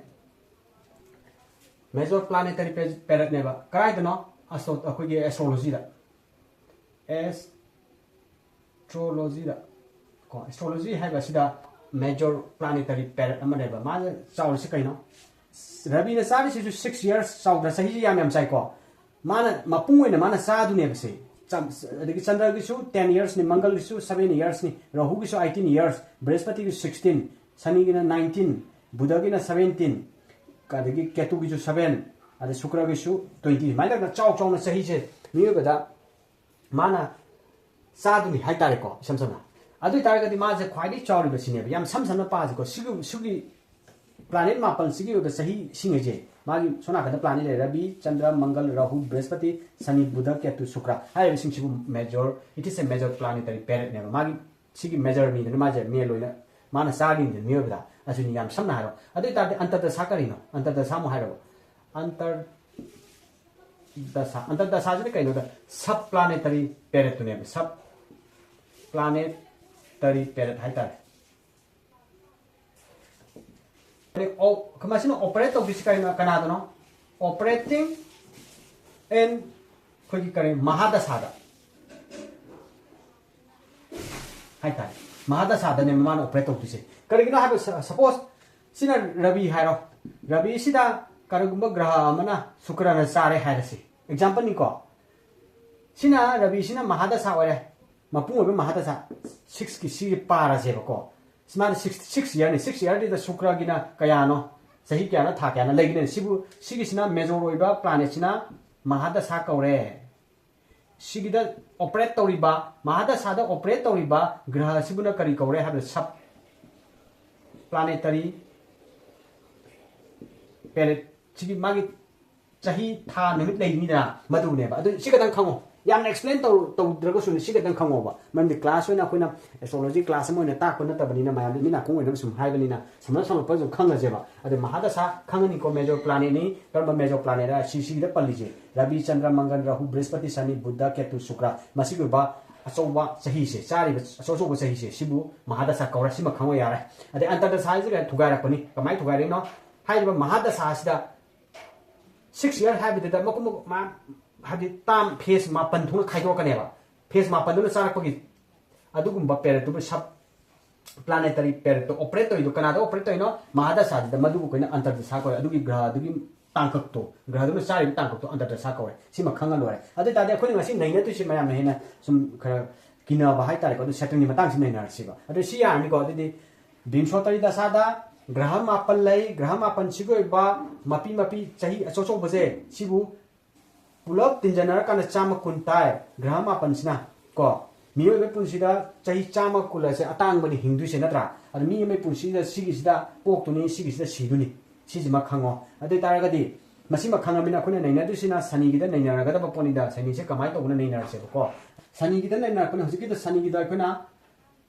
Major planetary periodꯅꯦꯕ꯫ ꯀꯗꯥꯏꯗꯅꯣ? ꯑꯩꯈꯣꯏꯒꯤ ꯑꯦꯁꯇ꯭ꯔꯣꯂꯣꯖꯤꯗ, ꯑꯦꯁꯇ꯭ꯔꯣꯂꯣꯖꯤꯗ ꯀꯣ, ꯑꯦꯁꯇ꯭ꯔꯣꯂꯣꯖꯤ ꯍꯥꯏꯕ ꯑꯁꯤꯗ major planetary period ꯑꯃꯅꯦꯕ꯫ ꯃꯥꯅ ꯆꯥꯎꯔꯤꯁꯤ ꯀꯩꯅꯣ? ꯔꯕꯤꯅ ꯆꯥꯔꯤꯁꯤꯁꯨ six years ꯆꯥꯎꯗ꯭ꯔꯥ? ꯆꯍꯤꯁꯤ ꯌꯥꯝ ꯌꯥꯝ ꯆꯥꯏꯀꯣ꯫ ꯃꯥꯅ ꯃꯄꯨꯡ ꯑꯣꯏꯅ ꯃꯥꯅ ꯆꯥꯗꯨꯅꯦꯕꯁꯦ꯫ ꯑꯗꯒꯤ ꯆꯟꯗ꯭ꯔꯒꯤꯁꯨ ten yearsꯅꯤ, ꯃꯪꯒꯜꯒꯤꯁꯨ seven yearsꯅꯤ, ꯔꯥꯍꯨꯒꯤꯁꯨ eighteen years, ꯕ꯭ꯔꯍꯁꯄꯇꯤꯒꯤꯁꯨ sixteen, ꯁꯅꯤꯒꯤꯅ nineteen, ꯕꯨꯙꯒꯤꯅ seventeen, ꯑꯗꯒꯤ ꯀꯦꯇꯨꯒꯤꯁꯨ seven, ꯑꯗꯩ ꯁꯨꯀ꯭ꯔꯒꯤꯁꯨ twenty꯫ ꯁꯨꯃꯥꯏꯅ ꯇꯧꯗꯅ ꯆꯥꯎ ꯆꯥꯎꯅ ꯆꯍꯤꯁꯦ ꯃꯤꯑꯣꯏꯕꯗ ꯃꯥꯅ ꯆꯥꯗꯨꯅꯤ ꯍꯥꯏꯇꯥꯔꯦꯀꯣ, ꯏꯁꯝ ꯁꯝꯅ꯫ ꯑꯗꯨ ꯑꯣꯏꯇꯥꯔꯒꯗꯤ ꯃꯥꯁꯦ ꯈ꯭ꯋꯥꯏꯗꯒꯤ ꯆꯥꯎꯔꯤꯕ ꯁꯤꯅꯦꯕ꯫ ꯌꯥꯝ ꯁꯝ ꯁꯝꯅ ꯄꯥꯁꯤꯀꯣ꯫ ꯁꯤꯒꯤ, ꯁꯤꯒꯤ planet ꯃꯥꯄꯜꯁꯤꯒꯤ ꯑꯣꯏꯕ ꯆꯍꯤꯁꯤꯡ ꯑꯁꯦ, ꯃꯥꯒꯤ ꯁꯣꯝ ꯅꯥꯀꯟꯗ planet ꯂꯩꯔꯦ, ꯔꯕꯤ, ꯆꯟꯗ꯭ꯔ, ꯃꯪꯒꯜ, ꯔꯥꯍꯨ, ꯕ꯭ꯔꯍꯁꯄꯇꯤ, ꯁꯅꯤ, Buddha, ꯀꯦꯇꯨ, ꯁꯨꯀ꯭ꯔ ꯍꯥꯏꯔꯤꯕꯁꯤꯡꯁꯤꯕꯨ major, it is a major planetary periodꯅꯦꯕ꯫ ꯃꯥꯒꯤ ꯁꯤꯒꯤ majorꯅꯤꯗꯅ, ꯃꯥꯁꯦ main ꯑꯣꯏꯅ ꯃꯥꯅ ꯆꯥꯔꯤꯅꯤꯗꯅ ꯃꯤꯑꯣꯏꯕꯗ꯫ ꯑꯁꯤꯅꯤ ꯌꯥꯝ ꯁꯝꯅ ꯍꯥꯏꯔꯣ꯫ ꯑꯗꯨ ꯑꯣꯏꯇꯥꯔꯗꯤ ꯑꯟꯇꯔꯗꯁꯥ ꯀꯔꯤꯅꯣ? ꯑꯟꯇꯔꯗꯁꯥ ꯑꯃꯨꯛ ꯍꯥꯏꯔꯕ꯫ ꯑꯟꯇꯔꯗꯁꯥ, ꯑꯟꯇꯔꯗꯁꯥꯁꯤꯅ ꯀꯩꯅꯣꯗ, sub planetary periodꯇꯨꯅꯦꯕ꯫ Sub planetary period ꯍꯥꯏꯇꯥꯔꯦ꯫ ꯑꯗꯩ ꯑꯣ-, ꯃꯁꯤꯅ operate ꯇꯧꯗꯣꯏꯁꯤ ꯀꯔꯤꯅꯣ, ꯀꯅꯥꯗꯅꯣ? Operating in ꯑꯩꯈꯣꯏꯒꯤ ꯀꯔꯤ, ꯃꯍꯥꯗꯁꯥꯗ ꯍꯥꯏꯇꯥꯔꯦ꯫ ꯃꯍꯥꯗꯁꯥꯗꯅꯦ ꯃꯥꯅ operate ꯇꯧꯗꯣꯏꯁꯦ꯫ ꯀꯔꯤꯒꯤꯅꯣ ꯍꯥꯏꯕ, ꯁ-, suppose ꯁꯤꯅ ꯔꯕꯤ ꯍꯥꯏꯔꯣ꯫ ꯔꯕꯤꯁꯤꯗ ꯀꯔꯤꯒꯨꯝꯕ ꯒ꯭ꯔꯍ ꯑꯃꯅ ꯁꯨꯀ꯭ꯔꯅ ꯆꯥꯔꯦ ꯍꯥꯏꯔꯁꯤ, exampleꯅꯤꯀꯣ꯫ ꯁꯤꯅ, ꯔꯕꯤꯁꯤꯅ ꯃꯍꯥꯗꯁꯥ ꯑꯣꯏꯔꯦ, ꯃꯄꯨꯡ ꯑꯣꯏꯕ ꯃꯍꯥꯗꯁꯥ, sixꯀꯤ ꯁꯤ ꯄꯥꯔꯁꯦꯕꯀꯣ꯫ ꯁꯨꯃꯥꯏꯅ six, six yearꯅꯤ꯫ Six yearꯗꯨꯗ ꯁꯨꯀ꯭ꯔꯒꯤꯅ ꯀꯌꯥꯅꯣ, ꯆꯍꯤ ꯀꯌꯥꯅꯣ, ꯊꯥ ꯀꯌꯥꯅꯣ ꯂꯩꯒꯅꯤ? ꯁꯤꯕꯨ, ꯁꯤꯒꯤꯁꯤꯅ major ꯑꯣꯏꯕ planetꯁꯤꯅ ꯃꯍꯥꯗꯁꯥ ꯀꯧꯔꯦ꯫ ꯁꯤꯒꯤꯗ operate ꯇꯧꯔꯤꯕ, ꯃꯍꯥꯗꯁꯥꯗ operate ꯇꯧꯔꯤꯕ ꯒ꯭ꯔꯍ ꯑꯁꯤꯕꯨꯅ ꯀꯔꯤ ꯀꯧꯔꯦ ꯍꯥꯏꯕꯗ, sub planetary period꯫ ꯁꯤꯒꯤ ꯃꯥꯒꯤ ꯆꯍꯤ, ꯊꯥ, ꯅꯨꯃꯤꯠ ꯂꯩꯅꯤꯗꯅ, ꯃꯗꯨꯅꯦꯕ꯫ ꯑꯗꯨ ꯁꯤ ꯈꯛꯇꯪ ꯈꯪꯉꯣ꯫ ꯌꯥꯝꯅ explain ꯇꯧ-, ꯇꯧꯗ꯭ꯔꯒꯁꯨꯅꯦ, ꯁꯤ ꯈꯛꯇꯪ ꯈꯪꯉꯣꯕ꯫ ꯃꯔꯝꯗꯤ class ꯑꯣꯏꯅ ꯑꯩꯈꯣꯏꯅ astrology class ꯑꯃ ꯑꯣꯏꯅ ꯇꯥꯛꯄ ꯅꯠꯇꯕꯅꯤꯅ, ꯃꯌꯥꯝꯗ ꯃꯤ ꯅꯥꯀꯣꯡ ꯑꯣꯏꯅꯕ ꯁꯨꯝ ꯍꯥꯏꯕꯅꯤꯅ, ꯁꯝꯂꯞ ꯁꯝꯂꯞꯄ ꯁꯨꯝ ꯈꯪꯉꯁꯦꯕ꯫ ꯑꯗ ꯃꯍꯥꯗꯁꯥ ꯈꯪꯉꯅꯤꯀꯣ, major planetꯅꯤ꯫ ꯀꯔꯝꯕ major planetꯔ? ꯁꯤ, ꯁꯤꯒꯤꯗ ꯄꯜꯂꯤꯁꯦ, ꯔꯕꯤ, ꯆꯟꯗ꯭ꯔ, ꯃꯪꯒꯜ, ꯔꯥꯍꯨ, ꯕ꯭ꯔꯍꯁꯄꯇꯤ, ꯁꯅꯤ, ꯕꯨꯙ, ꯀꯦꯇꯨ, ꯁꯨꯀ꯭ꯔ, ꯃꯁꯤꯒꯤ ꯑꯣꯏꯕ ꯑꯆꯧꯕ ꯆꯍꯤꯁꯦ, ꯆꯥꯔꯤꯕ ꯑꯆꯧ ꯑꯆꯧꯕ ꯆꯍꯤꯁꯦ, ꯁꯤꯕꯨ ꯃꯍꯥꯗꯁꯥ ꯀꯧꯔꯦ꯫ ꯁꯤꯃ ꯈꯪꯕ ꯌꯥꯔꯦ꯫ ꯑꯗꯩ ꯑꯟꯇꯔꯗꯁꯥ ꯍꯥꯏꯁꯤꯒ ꯊꯨꯒꯥꯏꯔꯛꯄꯅꯤ꯫ ꯀꯃꯥꯏꯅ ꯊꯨꯒꯥꯏꯔꯛꯏꯅꯣ? ꯍꯥꯏꯔꯤꯕ ꯃꯍꯥꯗꯁꯥ ꯑꯁꯤꯗ ꯁꯤꯛꯁ ꯏꯌꯔ ꯍꯥꯏꯕꯗꯨꯗ ꯃꯀꯨꯞ ꯃꯀꯨꯞ ꯃꯥ ꯍꯥꯏꯗꯤ ꯇꯥꯝ ꯐꯦꯁ ꯃꯥꯄꯟ ꯊꯣꯛꯅ ꯈꯥꯏꯗꯣꯛꯀꯅꯦꯕ꯫ ꯐꯦꯁ ꯃꯥꯄꯟꯗꯨꯅ ꯆꯥꯔꯛꯄꯒꯤ ꯑꯗꯨꯒꯨꯝꯕ ꯄ꯭ꯂꯦꯅꯦꯠꯇꯨꯕꯨ ꯁꯕ ꯄ꯭ꯂꯥꯅꯦꯇꯔꯤ ꯄ꯭ꯂꯦꯅꯦꯠꯇꯣ ꯑꯣꯄꯔꯦꯠ ꯇꯧꯔꯤꯗꯣ ꯀꯅꯥꯗ ꯑꯣꯄꯔꯦꯠ ꯇꯧꯔꯤꯅꯣ? ꯃꯍꯥꯗꯁꯥꯁꯤꯗ꯫ ꯃꯗꯨꯕꯨ ꯑꯩꯈꯣꯏꯅ ꯑꯟꯇꯔꯗꯁꯥ ꯀꯧꯋꯦ꯫ ꯑꯗꯨꯒꯤ ꯒ꯭ꯔꯍ ꯑꯗꯨꯒꯤ ꯇꯥꯡꯀꯛꯇꯣ, ꯒ꯭ꯔꯍꯗꯨꯅ ꯆꯥꯔꯤꯕ ꯇꯥꯡꯀꯛꯇꯣ ꯑꯟꯇꯔꯗꯁꯥ ꯀꯧꯋꯦ꯫ ꯁꯤꯃ ꯈꯪꯉ ꯂꯣꯏꯔꯦ꯫ ꯑꯗꯨ ꯑꯣꯏ ꯇꯥꯔꯗꯤ ꯑꯩꯈꯣꯏꯅ ꯉꯁꯤ ꯅꯩꯅꯗꯣꯏꯁꯦ ꯃꯌꯥꯝꯅ ꯍꯦꯟꯅ ꯁꯨꯝ ꯈꯔ ꯀꯤꯅꯕ ꯍꯥꯏꯇꯥꯔꯦꯀꯣ꯫ ꯑꯗꯨ ꯁꯦꯇꯔꯟꯒꯤ ꯃꯇꯥꯡꯁꯤ ꯅꯩꯅꯔꯁꯤꯕ꯫ ꯑꯗꯨ ꯁꯤ ꯌꯥꯔꯅꯤꯀꯣ꯫ ꯑꯗꯨꯗꯤ ꯕꯤꯝꯁꯣꯇꯔꯤ ꯗꯁꯥꯗ ꯒ꯭ꯔꯍ ꯃꯥꯄꯜ ꯂꯩ꯫ ꯒ꯭ꯔꯍ ꯃꯥꯄꯜꯁꯤꯒꯤ ꯑꯣꯏꯕ ꯃꯄꯤ ꯃꯄꯤ ꯆꯍꯤ ꯑꯆꯧ ꯑꯆꯧꯕꯁꯦ ꯁꯤꯕꯨ ꯄꯨꯂꯞ ꯇꯤꯟꯖꯟꯅꯔꯀꯥꯟꯗ ꯆꯥꯝꯃ ꯀꯨꯟ ꯇꯥꯏ꯫ ꯒ꯭ꯔꯍ ꯃꯥꯄꯜꯁꯤꯅ ꯀꯣ꯫ ꯃꯤꯑꯣꯏꯕꯒꯤ ꯄꯨꯟꯁꯤꯗ ꯆꯍꯤ ꯆꯥꯝꯃ ꯀꯨꯜ ꯑꯁꯦ ꯑꯇꯥꯡꯕꯅꯤ ꯍꯤꯡꯗꯣꯏꯁꯦ, ꯅꯠꯇ꯭ꯔꯥ? ꯑꯗ ꯃꯤ ꯑꯃꯒꯤ ꯄꯨꯟꯁꯤꯁꯤꯗ ꯁꯤꯒꯤꯁꯤꯗ ꯄꯣꯛꯇꯣꯏꯅꯤ, ꯁꯤꯒꯤꯁꯤꯗ ꯁꯤꯗꯣꯏꯅꯤ꯫ ꯁꯤꯁꯤꯃ ꯈꯪꯉꯣ꯫ ꯑꯗꯨ ꯑꯣꯏ ꯇꯥꯔꯒꯗꯤ ꯃꯁꯤꯃ ꯈꯪꯉꯕꯅꯤꯅ ꯑꯩꯈꯣꯏꯅ ꯅꯩꯅꯗꯣꯏꯁꯤꯅ ꯁꯅꯤꯒꯤꯗ ꯅꯩꯅꯔꯒꯗꯕ ꯄꯣꯠꯅꯤꯗ꯫ ꯁꯅꯤꯁꯦ ꯀꯃꯥꯏꯅ ꯇꯧꯕꯅ ꯅꯩꯅꯔꯁꯦꯕꯀꯣ꯫ ꯁꯅꯤꯒꯤꯗ ꯅꯩꯅꯔꯛꯄꯅ ꯍꯧꯖꯤꯛꯀꯤꯗ ꯁꯅꯤꯒꯤꯗ ꯑꯩꯈꯣꯏꯅ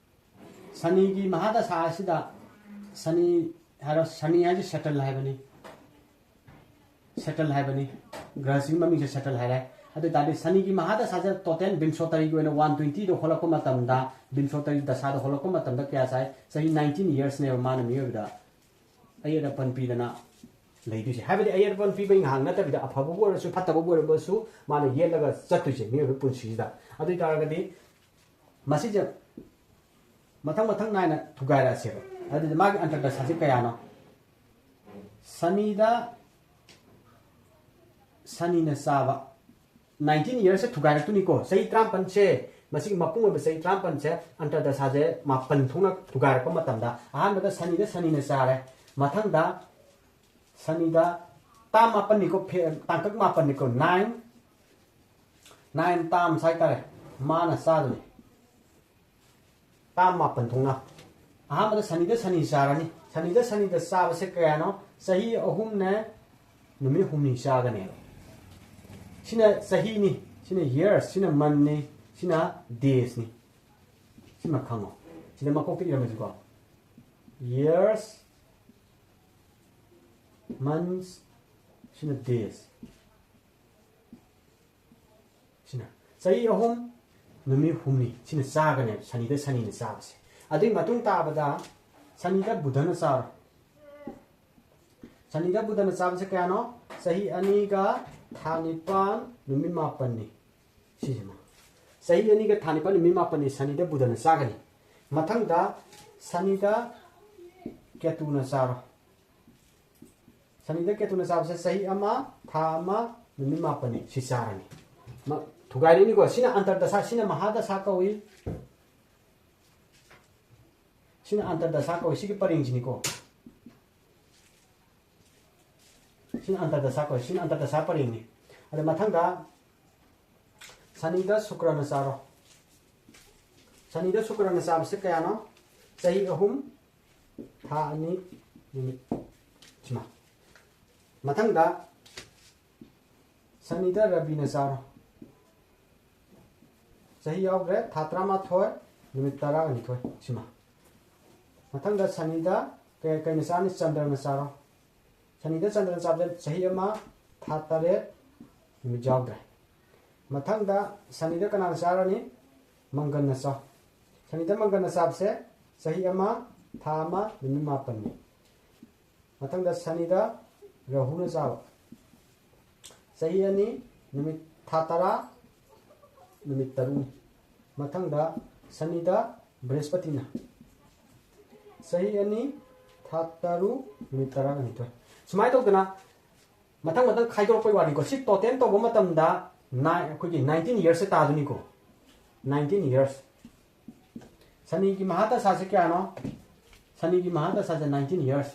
ꯁꯅꯤꯒꯤ ꯃꯍꯥꯗꯁꯥ ꯑꯁꯤꯗ ꯁꯅꯤ ꯍꯥꯏꯔꯣ, ꯁꯅꯤ ꯍꯥꯏꯁꯦ ꯁꯦꯇꯜ ꯍꯥꯏꯕꯅꯤ꯫ ꯁꯦꯇꯜ ꯍꯥꯏꯕꯅꯤ꯫ ꯒ꯭ꯔꯍꯁꯤꯒꯤ ꯃꯃꯤꯡꯁꯦ ꯁꯦꯇꯜ ꯍꯥꯏꯔꯦ꯫ ꯑꯗꯨ ꯑꯣꯏ ꯇꯥꯔꯗꯤ ꯁꯅꯤꯒꯤ ꯃꯍꯥꯗꯁꯥꯁꯦ ꯇꯣꯇꯦꯜ ꯕꯤꯝꯁꯣꯇꯔꯤꯒꯤ ꯑꯣꯏꯅ ꯋꯥꯟ ꯇ꯭ꯋꯦꯟꯇꯤꯗ ꯍꯣꯜꯂꯛꯄ ꯃꯇꯝꯗ, ꯕꯤꯝꯁꯣꯇꯔꯤ ꯗꯁꯥꯗ ꯍꯣꯜꯂꯛꯄ ꯃꯇꯝꯗ ꯀꯌꯥ ꯆꯥꯏ? ꯆꯍꯤ ꯅꯥꯏꯟꯇꯤꯟ ꯏꯌꯔꯁꯅꯦꯕ ꯃꯥꯅ ꯃꯤꯑꯣꯏꯕꯗ ꯑꯌꯦꯠ ꯑꯄꯟ ꯄꯤꯗꯅ ꯂꯩꯗꯣꯏꯁꯦ꯫ ꯍꯥꯏꯕꯗꯤ ꯑꯌꯦꯠ ꯑꯄꯟ ꯄꯤꯕꯒꯤ ꯉꯥꯏꯍꯥꯛ ꯅꯠꯇꯕꯤꯗ ꯑꯐꯕꯕꯨ ꯑꯣꯏꯔꯁꯨ ꯐꯠꯇꯕꯕꯨ ꯑꯣꯏꯔꯕꯁꯨ ꯃꯥꯅ ꯌꯦꯠꯂꯒ ꯆꯠꯇꯣꯏꯁꯦ ꯃꯤꯑꯣꯏꯕ ꯄꯨꯟꯁꯤꯁꯤꯗ꯫ ꯑꯗꯨ ꯑꯣꯏ ꯇꯥꯔꯒꯗꯤ ꯃꯁꯤꯁꯦ ꯃꯊꯪ ꯃꯊꯪ ꯅꯥꯏꯅ ꯊꯨꯒꯥꯏꯔꯛꯑꯁꯦꯕ꯫ ꯑꯗꯨꯗꯤ ꯃꯥꯒꯤ ꯑꯟꯇꯔꯗꯁꯥꯁꯦ ꯀꯌꯥꯅꯣ? ꯁꯅꯤꯗ ꯁꯅꯤꯅ ꯆꯥꯕ ꯅꯥꯏꯟꯇꯤꯟ ꯏꯌꯔꯁꯦ ꯊꯨꯒꯥꯏꯔꯛꯇꯣꯏꯅꯤꯀꯣ꯫ ꯆꯍꯤ ꯇꯔꯥꯃꯥꯄꯟꯁꯦ, ꯃꯁꯤꯒꯤ ꯃꯄꯨꯡ ꯑꯣꯏꯕ ꯆꯍꯤ ꯇꯔꯥꯃꯥꯄꯟꯁꯦ ꯑꯟꯇꯔꯗꯁꯥꯁꯦ ꯃꯥꯄꯟ ꯊꯣꯛꯅ ꯊꯨꯒꯥꯏꯔꯛꯄ ꯃꯇꯝꯗ, ꯑꯍꯥꯟꯕꯗ ꯁꯅꯤꯗ ꯁꯅꯤꯅ ꯆꯥꯔꯦ, ꯃꯊꯪꯗ ꯁꯅꯤꯗ ꯇꯥꯝ ꯃꯥꯄꯟꯅꯤꯀꯣ, ꯐꯦ-, ꯇꯥꯡꯀꯛ ꯃꯥꯄꯟꯅꯤꯀꯣ, ꯅꯥꯏꯟ, ꯅꯥꯏꯟ ꯇꯥꯝꯁ ꯍꯥꯏꯇꯥꯔꯦ, ꯃꯥꯅ ꯆꯥꯗꯣꯏꯅꯤ꯫ ꯇꯥꯝ ꯃꯥꯄꯟ ꯊꯣꯛꯅ꯫ ꯑꯍꯥꯟꯕꯗ ꯁꯅꯤꯗ ꯁꯅꯤ ꯆꯥꯔꯅꯤ꯫ ꯁꯅꯤꯗ ꯁꯅꯤꯗ ꯆꯥꯕꯁꯦ ꯀꯌꯥꯅꯣ? ꯆꯍꯤ ꯑꯍꯨꯝꯅꯦ, ꯅꯨꯃꯤꯠ ꯍꯨꯝꯅꯤ ꯆꯥꯒꯅꯦꯕ꯫ ꯁꯤꯅ ꯆꯍꯤꯅꯤ, ꯁꯤꯅ ꯏꯌꯔꯁ, ꯁꯤꯅ ꯃꯟꯅꯤ, ꯁꯤꯅ ꯗꯦꯖꯅꯤ꯫ ꯁꯤꯃ ꯈꯪꯉꯣ꯫ ꯁꯤꯗ ꯃꯀꯣꯛꯇ ꯏꯔꯝꯃꯁꯤꯀꯣ꯫ ꯏꯌꯔꯁ, ꯃꯟꯁ, ꯁꯤꯅ ꯗꯦꯖ꯫ ꯁꯤꯅ ꯆꯍꯤ ꯑꯍꯨꯝ, ꯅꯨꯃꯤꯠ ꯍꯨꯝꯅꯤ ꯁꯤꯅ ꯆꯥꯒꯅꯦꯕ, ꯁꯅꯤꯗ ꯁꯅꯤꯅ ꯆꯥꯕꯁꯦ꯫ ꯑꯗꯨꯒꯤ ꯃꯇꯨꯡ ꯇꯥꯕꯗ ꯁꯅꯤꯗ ꯕꯨꯙꯅ ꯆꯥꯔꯣ꯫ ꯁꯅꯤꯗ ꯕꯨꯙꯅ ꯆꯥꯕꯁꯦ ꯀꯌꯥꯅꯣ? ꯆꯍꯤ ꯑꯅꯤꯒ ꯊꯥ ꯅꯤꯄꯥꯟ ꯅꯨꯃꯤꯠ ꯃꯥꯄꯟꯅꯤ꯫ ꯁꯤꯁꯤꯃ ꯆꯍꯤ ꯑꯅꯤꯒ ꯊꯥ ꯅꯤꯄꯥꯟ ꯅꯨꯃꯤꯠ ꯃꯥꯄꯟꯅꯤ ꯁꯅꯤꯗ ꯕꯨꯙꯅ ꯆꯥꯒꯅꯤ꯫ ꯃꯊꯪꯗ ꯁꯅꯤꯗ ꯀꯦꯇꯨꯅ ꯆꯥꯔꯣ꯫ ꯁꯅꯤꯗ ꯀꯦꯇꯨꯅ ꯆꯥꯕꯁꯦ ꯆꯍꯤ ꯑꯃ, ꯊꯥ ꯑꯃ, ꯅꯨꯃꯤꯠ ꯃꯥꯄꯟꯅꯤ꯫ ꯁꯤ ꯆꯥꯔꯅꯤ꯫ ꯃ-, ꯊꯨꯒꯥꯏꯔꯛꯏꯅꯤꯀꯣ꯫ ꯁꯤꯅ ꯑꯟꯇꯔꯗꯁꯥ, ꯁꯤꯅ ꯃꯍꯥꯗꯁꯥ ꯀꯧꯏ꯫ ꯁꯤꯅ ꯑꯟꯇꯔꯗꯁꯥ ꯀꯧꯏ꯫ ꯁꯤꯒꯤ ꯄꯔꯦꯡꯁꯤꯅꯤꯀꯣ꯫ ꯁꯤꯅ ꯑꯟꯇꯔꯗꯁꯥ ꯀꯧꯏ꯫ ꯁꯤꯅ ꯑꯟꯇꯔꯗꯁꯥ ꯄꯔꯦꯡꯅꯤ꯫ ꯑꯗ ꯃꯊꯪꯗ ꯁꯅꯤꯗ ꯁꯨꯀ꯭ꯔꯅ ꯆꯥꯔꯣ꯫ ꯁꯅꯤꯗ ꯁꯨꯀ꯭ꯔꯅ ꯆꯥꯕꯁꯦ ꯀꯌꯥꯅꯣ? ꯆꯍꯤ ꯑꯍꯨꯝ, ꯊꯥ ꯑꯅꯤ, ꯅꯨꯃꯤꯠ ꯁꯤꯃ꯫ ꯃꯊꯪꯗ ꯁꯅꯤꯗ ꯔꯕꯤꯅ ꯆꯥꯔꯣ꯫ ꯆꯍꯤ ꯌꯥꯎꯗ꯭ꯔꯦ, ꯊꯥ ꯇꯔꯥꯃꯥꯊꯣꯏ, ꯅꯨꯃꯤꯠ ꯇꯔꯥꯅꯤꯊꯣꯏ ꯁꯤꯃ꯫ ꯃꯊꯪꯗ ꯁꯅꯤꯗ ꯀꯩ-, ꯀꯩꯅ ꯆꯥꯔꯅꯤ? ꯆꯟꯗ꯭ꯔꯅ ꯆꯥꯔꯣ꯫ ꯁꯅꯤꯗ ꯆꯟꯗ꯭ꯔꯅ ꯆꯥꯕꯗ ꯆꯍꯤ ꯑꯃ, ꯊꯥ ꯇꯔꯦꯠ, ꯅꯨꯃꯤꯠ ꯌꯥꯎꯗ꯭ꯔꯦ꯫ ꯃꯊꯪꯗ ꯁꯅꯤꯗ ꯀꯅꯥꯅ ꯆꯥꯔꯅꯤ? ꯃꯪꯒꯟꯅ ꯆꯥꯎ꯫ ꯁꯅꯤꯗ ꯃꯪꯒꯟꯅ ꯆꯥꯕꯁꯦ ꯆꯍꯤ ꯑꯃ, ꯊꯥ ꯑꯃ, ꯅꯨꯃꯤꯠ ꯃꯥꯄꯟꯅꯤ꯫ ꯃꯊꯪꯗ ꯁꯅꯤꯗ ꯔꯍꯨꯅ ꯆꯥꯕ꯫ ꯆꯍꯤ ꯑꯅꯤ, ꯅꯨꯃꯤꯠ, ꯊꯥ ꯇꯔꯥ, ꯅꯨꯃꯤꯠ ꯇꯔꯨꯛꯅꯤ꯫ ꯃꯊꯪꯗ ꯁꯅꯤꯗ ꯕ꯭ꯔꯍꯁꯄꯇꯤꯅ꯫ ꯆꯍꯤ ꯑꯅꯤ, ꯊꯥ ꯇꯔꯨꯛ, ꯅꯨꯃꯤꯠ ꯇꯔꯥꯅꯤꯊꯣꯏ꯫ ꯁꯨꯃꯥꯏꯅ ꯇꯧꯗꯅ ꯃꯊꯪ ꯃꯊꯪ ꯈꯥꯏꯗꯣꯔꯛꯄꯩ ꯋꯥꯅꯤꯀꯣ꯫ ꯁꯤ total ꯇꯧꯕ ꯃꯇꯝꯗ ꯅꯥꯏ-, ꯑꯩꯈꯣꯏꯒꯤ nineteen years ꯁꯦ ꯇꯥꯗꯣꯏꯅꯤꯀꯣ꯫ Nineteen years꯫ ꯁꯅꯤꯒꯤ ꯃꯍꯥꯗꯁꯥꯁꯦ ꯀꯌꯥꯅꯣ? ꯁꯅꯤꯒꯤ ꯃꯍꯥꯗꯁꯥꯁꯦ nineteen years꯫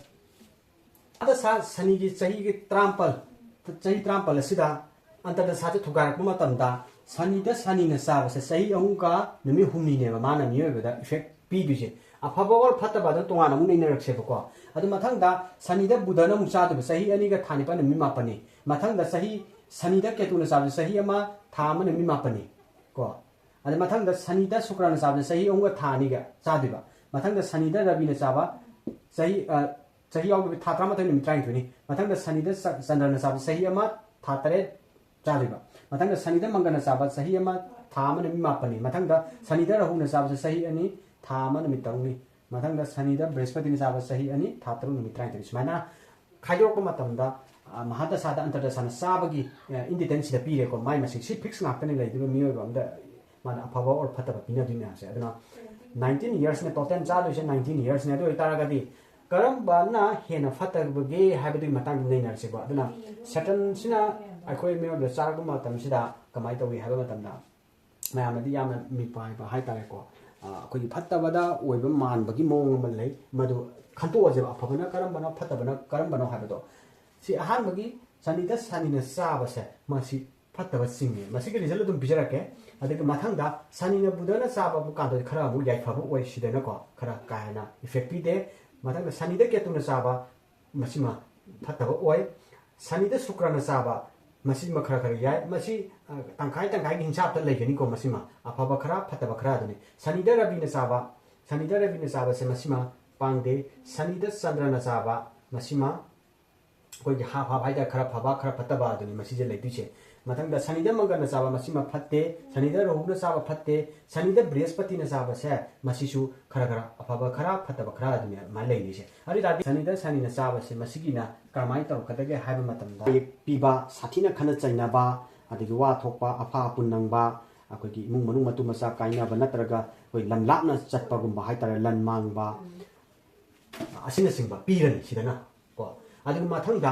ꯃꯍꯥꯗꯁꯥ ꯁꯅꯤꯒꯤ ꯆꯍꯤꯒꯤ ꯇꯔꯥꯃꯥꯄꯜ, ꯆꯍꯤ ꯇꯔꯥꯃꯥꯄꯜ ꯑꯁꯤꯗ ꯑꯟꯇꯔꯗꯁꯥꯁꯦ ꯊꯨꯒꯥꯏꯔꯛꯄ ꯃꯇꯝꯗ ꯁꯅꯤꯗ ꯁꯅꯤꯅ ꯆꯥꯕꯁꯦ ꯆꯍꯤ ꯑꯍꯨꯝꯒ ꯅꯨꯃꯤꯠ ꯍꯨꯝꯅꯤꯅꯦꯕ ꯃꯥꯅ ꯃꯤꯑꯣꯏꯕꯗ effect ꯄꯤꯗꯣꯏꯁꯦ꯫ ꯑꯐꯕ or ꯐꯠꯇꯕ ꯑꯗꯨ ꯇꯣꯉꯥꯟꯅ ꯑꯃꯨꯛ ꯅꯩꯅꯔꯛꯁꯦꯕꯀꯣ꯫ ꯑꯗꯨ ꯃꯊꯪꯗ ꯁꯅꯤꯗ ꯕꯨꯙꯅ ꯑꯃꯨꯛ ꯆꯥꯗꯣꯏꯕ ꯆꯍꯤ ꯑꯅꯤꯒ ꯊꯥ ꯅꯤꯄꯥꯜ ꯅꯨꯃꯤꯠ ꯃꯥꯄꯟꯅꯤ꯫ ꯃꯊꯪꯗ ꯆꯍꯤ, ꯁꯅꯤꯗ ꯀꯦꯇꯨꯅ ꯆꯥꯕꯁꯦ ꯆꯍꯤ ꯑꯃ, ꯊꯥ ꯑꯃ ꯅꯨꯃꯤꯠ ꯃꯥꯄꯟꯅꯤ ꯀꯣ꯫ ꯑꯗꯩ ꯃꯊꯪꯗ ꯁꯅꯤꯗ ꯁꯨꯀ꯭ꯔꯅ ꯆꯥꯕꯁꯦ ꯆꯍꯤ ꯑꯍꯨꯝꯒ ꯊꯥ ꯑꯅꯤꯒ ꯆꯥꯗꯣꯏꯕ꯫ ꯃꯊꯪꯗ ꯁꯅꯤꯗ ꯔꯕꯤꯅ ꯆꯥꯕ ꯆꯍꯤ, ꯑ, ꯆꯍꯤ ꯌꯥꯎꯗꯕꯤ ꯊꯥ ꯇꯔꯥꯃꯥꯊꯣꯏ ꯅꯨꯃꯤꯠ ꯇꯔꯥꯅꯤꯊꯣꯏꯅꯤ꯫ ꯃꯊꯪꯗ ꯁꯅꯤꯗ ꯆ-, ꯆꯟꯗ꯭ꯔꯅ ꯆꯥꯕ ꯆꯍꯤ ꯑꯃ ꯊꯥ ꯇꯔꯦꯠ ꯆꯥꯗꯣꯏꯕ꯫ ꯃꯊꯪꯗ ꯁꯅꯤꯗ ꯃꯪꯒꯜꯅ ꯆꯥꯕ ꯆꯍꯤ ꯑꯃ ꯊꯥ ꯑꯃ ꯅꯨꯃꯤꯠ ꯃꯥꯄꯟꯅꯤ꯫ ꯃꯊꯪꯗ ꯁꯅꯤꯗ ꯔꯍꯨꯅ ꯆꯥꯕꯁꯦ ꯆꯍꯤ ꯑꯅꯤ ꯊꯥ ꯑꯃ ꯅꯨꯃꯤꯠ ꯇꯔꯨꯛꯅꯤ꯫ ꯃꯊꯪꯗ ꯁꯅꯤꯗ ꯕ꯭ꯔꯍꯁꯄꯇꯤꯅ ꯆꯥꯕ ꯆꯍꯤ ꯑꯅꯤ ꯊꯥ ꯇꯔꯨꯛ ꯅꯨꯃꯤꯠ ꯇꯔꯥꯅꯤꯊꯣꯏꯅꯤ꯫ ꯁꯨꯃꯥꯏꯅ ꯈꯥꯏꯗꯣꯔꯛꯄ ꯃꯇꯝꯗ ꯃꯍꯥꯗꯁꯥꯗ ꯑꯟꯇꯔꯗꯁꯥꯅ ꯆꯥꯕꯒꯤ ꯏꯟꯗꯤꯇꯦꯟꯁꯤꯗ ꯄꯤꯔꯦꯀꯣ꯫ ꯃꯥꯏ ꯃꯁꯤꯡ ꯁꯤ ꯐꯤꯛꯁ ꯉꯥꯛꯇꯅꯤ ꯂꯩꯗꯣꯏꯕ ꯃꯤꯑꯣꯏꯕ ꯑꯝꯗ꯫ ꯃꯥꯅ ꯑꯐꯕ ꯑꯣꯔ ꯐꯠꯇꯕ ꯄꯤꯅꯗꯣꯏ ꯃꯌꯥꯝꯁꯦ꯫ ꯑꯗꯨꯅ ꯅꯥꯏꯟꯇꯤꯟ ꯏꯌꯔꯁꯅꯦ ꯇꯣꯇꯦꯜ ꯆꯥꯗꯣꯏꯁꯦ, ꯅꯥꯏꯟꯇꯤꯟ ꯏꯌꯔꯁꯅꯦ꯫ ꯑꯗꯨ ꯑꯣꯏꯇꯥꯔꯒꯗꯤ ꯀꯔꯝꯕꯅ ꯍꯦꯟꯅ ꯐꯠꯇꯕꯒꯦ ꯍꯥꯏꯕꯗꯨꯒꯤ ꯃꯇꯥꯡꯗ ꯅꯩꯅꯔꯁꯤꯀꯣ꯫ ꯑꯗꯨꯅ ꯁꯦꯇꯟꯁꯤꯅ ꯑꯩꯈꯣꯏ ꯃꯤꯑꯣꯏꯕꯗ ꯆꯥꯔꯛꯄ ꯃꯇꯝꯁꯤꯗ ꯀꯃꯥꯏꯅ ꯇꯧꯏ ꯍꯥꯏꯕ ꯃꯇꯝꯗ, ꯃꯌꯥꯝꯅꯗꯤ ꯌꯥꯝꯅ ꯃꯤꯄꯥꯏꯕ ꯍꯥꯏꯇꯥꯔꯦꯀꯣ꯫ ꯑꯩꯈꯣꯏꯒꯤ ꯐꯠꯇꯕꯗ ꯑꯣꯏꯕ ꯃꯥꯟꯕꯒꯤ ꯃꯑꯣꯡ ꯑꯃ ꯂꯩ꯫ ꯃꯗꯨ ꯈꯟꯇꯣꯛꯑꯁꯦꯕ, ꯑꯐꯕꯅ ꯀꯔꯝꯕꯅꯣ, ꯐꯠꯇꯕꯅ ꯀꯔꯝꯕꯅꯣ ꯍꯥꯏꯕꯗꯣ꯫ ꯁꯤ ꯑꯍꯥꯟꯕꯒꯤ ꯁꯅꯤꯗ ꯁꯅꯤꯅ ꯆꯥꯕꯁꯦ, ꯃꯁꯤ ꯐꯠꯇꯕ ꯆꯤꯡꯉꯦ꯫ ꯃꯁꯤꯒꯤ ꯔꯤꯖꯜ ꯑꯗꯨꯝ ꯄꯤꯖꯔꯛꯀꯦ꯫ ꯑꯗꯨꯒ ꯃꯊꯪꯗ ꯁꯅꯤꯅ ꯕꯨꯙꯅ ꯆꯥꯕ ꯀꯥꯟꯗꯗꯤ ꯈꯔ ꯑꯃꯨꯛ ꯌꯥꯏꯐꯕ ꯑꯣꯏ꯫ ꯁꯤꯗꯅꯀꯣ ꯈꯔ ꯀꯥ ꯍꯦꯟꯅ ꯏꯐꯦꯛ ꯄꯤꯗꯦ꯫ ꯃꯊꯪꯗ ꯁꯅꯤꯗ ꯀꯦꯇꯨꯅ ꯆꯥꯕ, ꯃꯁꯤꯃ ꯐꯠꯇꯕ ꯑꯣꯏ꯫ ꯁꯅꯤꯗ ꯁꯨꯀ꯭ꯔꯅ ꯆꯥꯕ, ꯃꯁꯤꯃ ꯈꯔ ꯈꯔ ꯌꯥꯏ꯫ ꯃꯁꯤ ꯇꯪꯈꯥꯏ ꯇꯪꯈꯥꯏꯒꯤ ꯍꯤꯡꯁꯥꯞꯇ ꯂꯩꯒꯅꯤꯀꯣ꯫ ꯃꯁꯤꯃ ꯑꯐꯕ ꯈꯔ, ꯐꯠꯇꯕ ꯈꯔ ꯑꯗꯨꯅꯤ꯫ ꯁꯅꯤꯗ ꯔꯕꯤꯅ ꯆꯥꯕ, ꯁꯅꯤꯗ ꯔꯕꯤꯅ ꯆꯥꯕꯁꯦ ꯃꯁꯤꯃ ꯄꯥꯡꯗꯦ꯫ ꯁꯅꯤꯗ ꯆꯟꯗ꯭ꯔꯅ ꯆꯥꯕ, ꯃꯁꯤꯃ ꯑꯩꯈꯣꯏꯒꯤ ꯍꯥꯞ ꯍꯥꯞ ꯍꯥꯏꯇꯥꯔꯦ, ꯈꯔ ꯐꯕ ꯈꯔ ꯐꯠꯇꯕ ꯑꯗꯨꯅꯤ ꯃꯁꯤꯁꯦ ꯂꯩꯗꯣꯏꯁꯦ꯫ ꯃꯊꯪꯗ ꯁꯅꯤꯗ ꯃꯪꯒꯜꯅ ꯆꯥꯕ, ꯃꯁꯤꯃ ꯐꯠꯇꯦ꯫ ꯁꯅꯤꯗ ꯔꯍꯨꯅ ꯆꯥꯕ ꯐꯠꯇꯦ꯫ ꯁꯅꯤꯗ ꯕ꯭ꯔꯤꯍꯁꯄꯇꯤꯅ ꯆꯥꯕꯁꯦ ꯃꯁꯤꯁꯨ ꯈꯔ ꯈꯔ ꯑꯐꯕ ꯈꯔ ꯐꯠꯇꯕ ꯈꯔ ꯑꯗꯨꯅꯤ ꯑꯗꯨꯃꯥꯏꯅ ꯂꯩꯔꯤꯁꯦ꯫ ꯑꯗꯨ ꯑꯣꯏꯇꯥꯔꯗꯤ ꯁꯅꯤꯗ ꯁꯅꯤꯅ ꯆꯥꯕꯁꯦ ꯃꯁꯤꯒꯤꯅ ꯀꯔꯝꯍꯥꯏꯅ ꯇꯧꯔꯛꯀꯗꯒꯦ ꯍꯥꯏꯕ ꯃꯇꯝꯗ, ꯄꯤꯕ, ꯁꯥꯊꯤꯅ ꯈꯠꯅ ꯆꯩꯅꯕ, ꯑꯗꯒꯤ ꯋꯥ ꯊꯣꯛꯄ, ꯑꯐ ꯑꯄꯨꯟ ꯅꯪꯕ, ꯑꯩꯈꯣꯏꯒꯤ ꯏꯃꯨꯡ ꯃꯅꯨꯡ ꯃꯇꯨ ꯃꯆꯥ ꯀꯥꯏꯅꯕ ꯅꯠꯇ꯭ꯔꯒ ꯑꯩꯈꯣꯏ ꯂꯝ ꯂꯥꯞꯅ ꯆꯠꯄꯒꯨꯝꯕ ꯍꯥꯏꯇꯥꯔꯦ, ꯂꯟ ꯃꯥꯡꯕ, ꯑꯁꯤꯅꯆꯤꯡꯕ ꯄꯤꯔꯅꯤ ꯁꯤꯗꯅ ꯀꯣ꯫ ꯑꯗꯨꯒ ꯃꯊꯪꯗ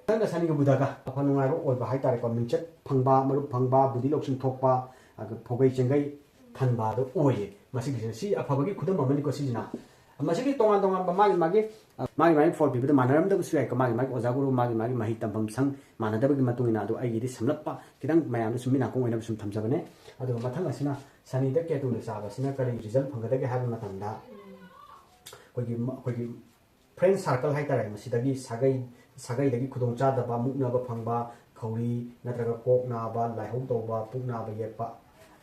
ꯃꯊꯪꯗ ꯁꯅꯤꯒ ꯕꯨꯙꯒ ꯑꯐ ꯅꯨꯡꯉꯥꯏꯕ ꯑꯣꯏꯕ ꯍꯥꯏꯇꯥꯔꯦꯀꯣ, ꯃꯤꯡꯆꯠ ꯐꯪꯕ, ꯃꯔꯨꯞ ꯐꯪꯕ, ꯕꯨꯙꯤ ꯂꯧꯁꯤꯡ ꯊꯣꯛꯄ, ꯑꯗꯨꯒ ꯐꯧꯒꯩ ꯆꯦꯡꯒꯩ ꯊꯟꯕ ꯑꯗꯨ ꯑꯣꯏꯌꯦ꯫ ꯃꯁꯤꯒꯤꯁꯤꯅ ꯁꯤ ꯑꯐꯕꯒꯤ ꯈꯨꯗꯝ ꯑꯃꯅꯤꯀꯣ꯫ ꯁꯤꯁꯤꯅ ꯃꯁꯤꯒꯤ ꯇꯣꯉꯥꯟ ꯇꯣꯉꯥꯟꯕ ꯃꯥꯒꯤ ꯃꯥꯒꯤ ꯃꯥꯒꯤ ꯃꯥꯒꯤ ꯐꯣꯜ ꯄꯤꯕꯗ ꯃꯥꯟꯅꯔꯝꯗꯕꯁꯨ ꯌꯥꯏꯀꯣ, ꯃꯥꯒꯤ ꯃꯥꯒꯤ ꯑꯣꯖꯥ ꯒꯨꯔꯨ, ꯃꯥꯒꯤ ꯃꯥꯒꯤ ꯃꯍꯩ ꯇꯝꯐꯝ ꯁꯪ ꯃꯥꯟꯅꯗꯕꯒꯤ ꯃꯇꯨꯡ ꯏꯟꯅ꯫ ꯑꯗꯣ ꯑꯩꯒꯤꯗꯤ ꯁꯝꯂꯞꯄ ꯈꯤꯇꯪ ꯃꯌꯥꯝꯗ ꯁꯨꯝ ꯃꯤꯠ ꯅꯥꯀꯣꯡ ꯑꯣꯏꯅꯕ ꯁꯨꯝ ꯊꯝꯖꯕꯅꯦ꯫ ꯑꯗꯨꯒ ꯃꯊꯪ ꯑꯁꯤꯅ ꯁꯅꯤꯗ ꯀꯦꯇꯨꯅ ꯆꯥꯕꯁꯤꯅ ꯀꯔꯤ ꯔꯤꯖꯜ ꯐꯪꯒꯗꯒꯦ ꯍꯥꯏꯕ ꯃꯇꯝꯗ, ꯑꯩꯈꯣꯏꯒꯤ ꯑꯩꯈꯣꯏꯒꯤ ꯐ꯭ꯔꯦꯟ ꯁꯥꯔꯀꯜ ꯍꯥꯏꯇꯥꯔꯦ, ꯃꯁꯤꯗꯒꯤ ꯁꯥꯒꯩ ꯁꯥꯒꯩꯗꯒꯤ ꯈꯨꯗꯣꯡꯆꯥꯗꯕ, ꯃꯨꯛꯅꯕ ꯐꯪꯕ, ꯈꯧꯔꯤ ꯅꯠꯇ꯭ꯔꯒ ꯀꯣꯛ ꯅꯥꯕ, ꯂꯥꯏꯍꯧ ꯇꯧꯕ, ꯄꯨꯛ ꯅꯥꯕ ꯌꯦꯛꯄ,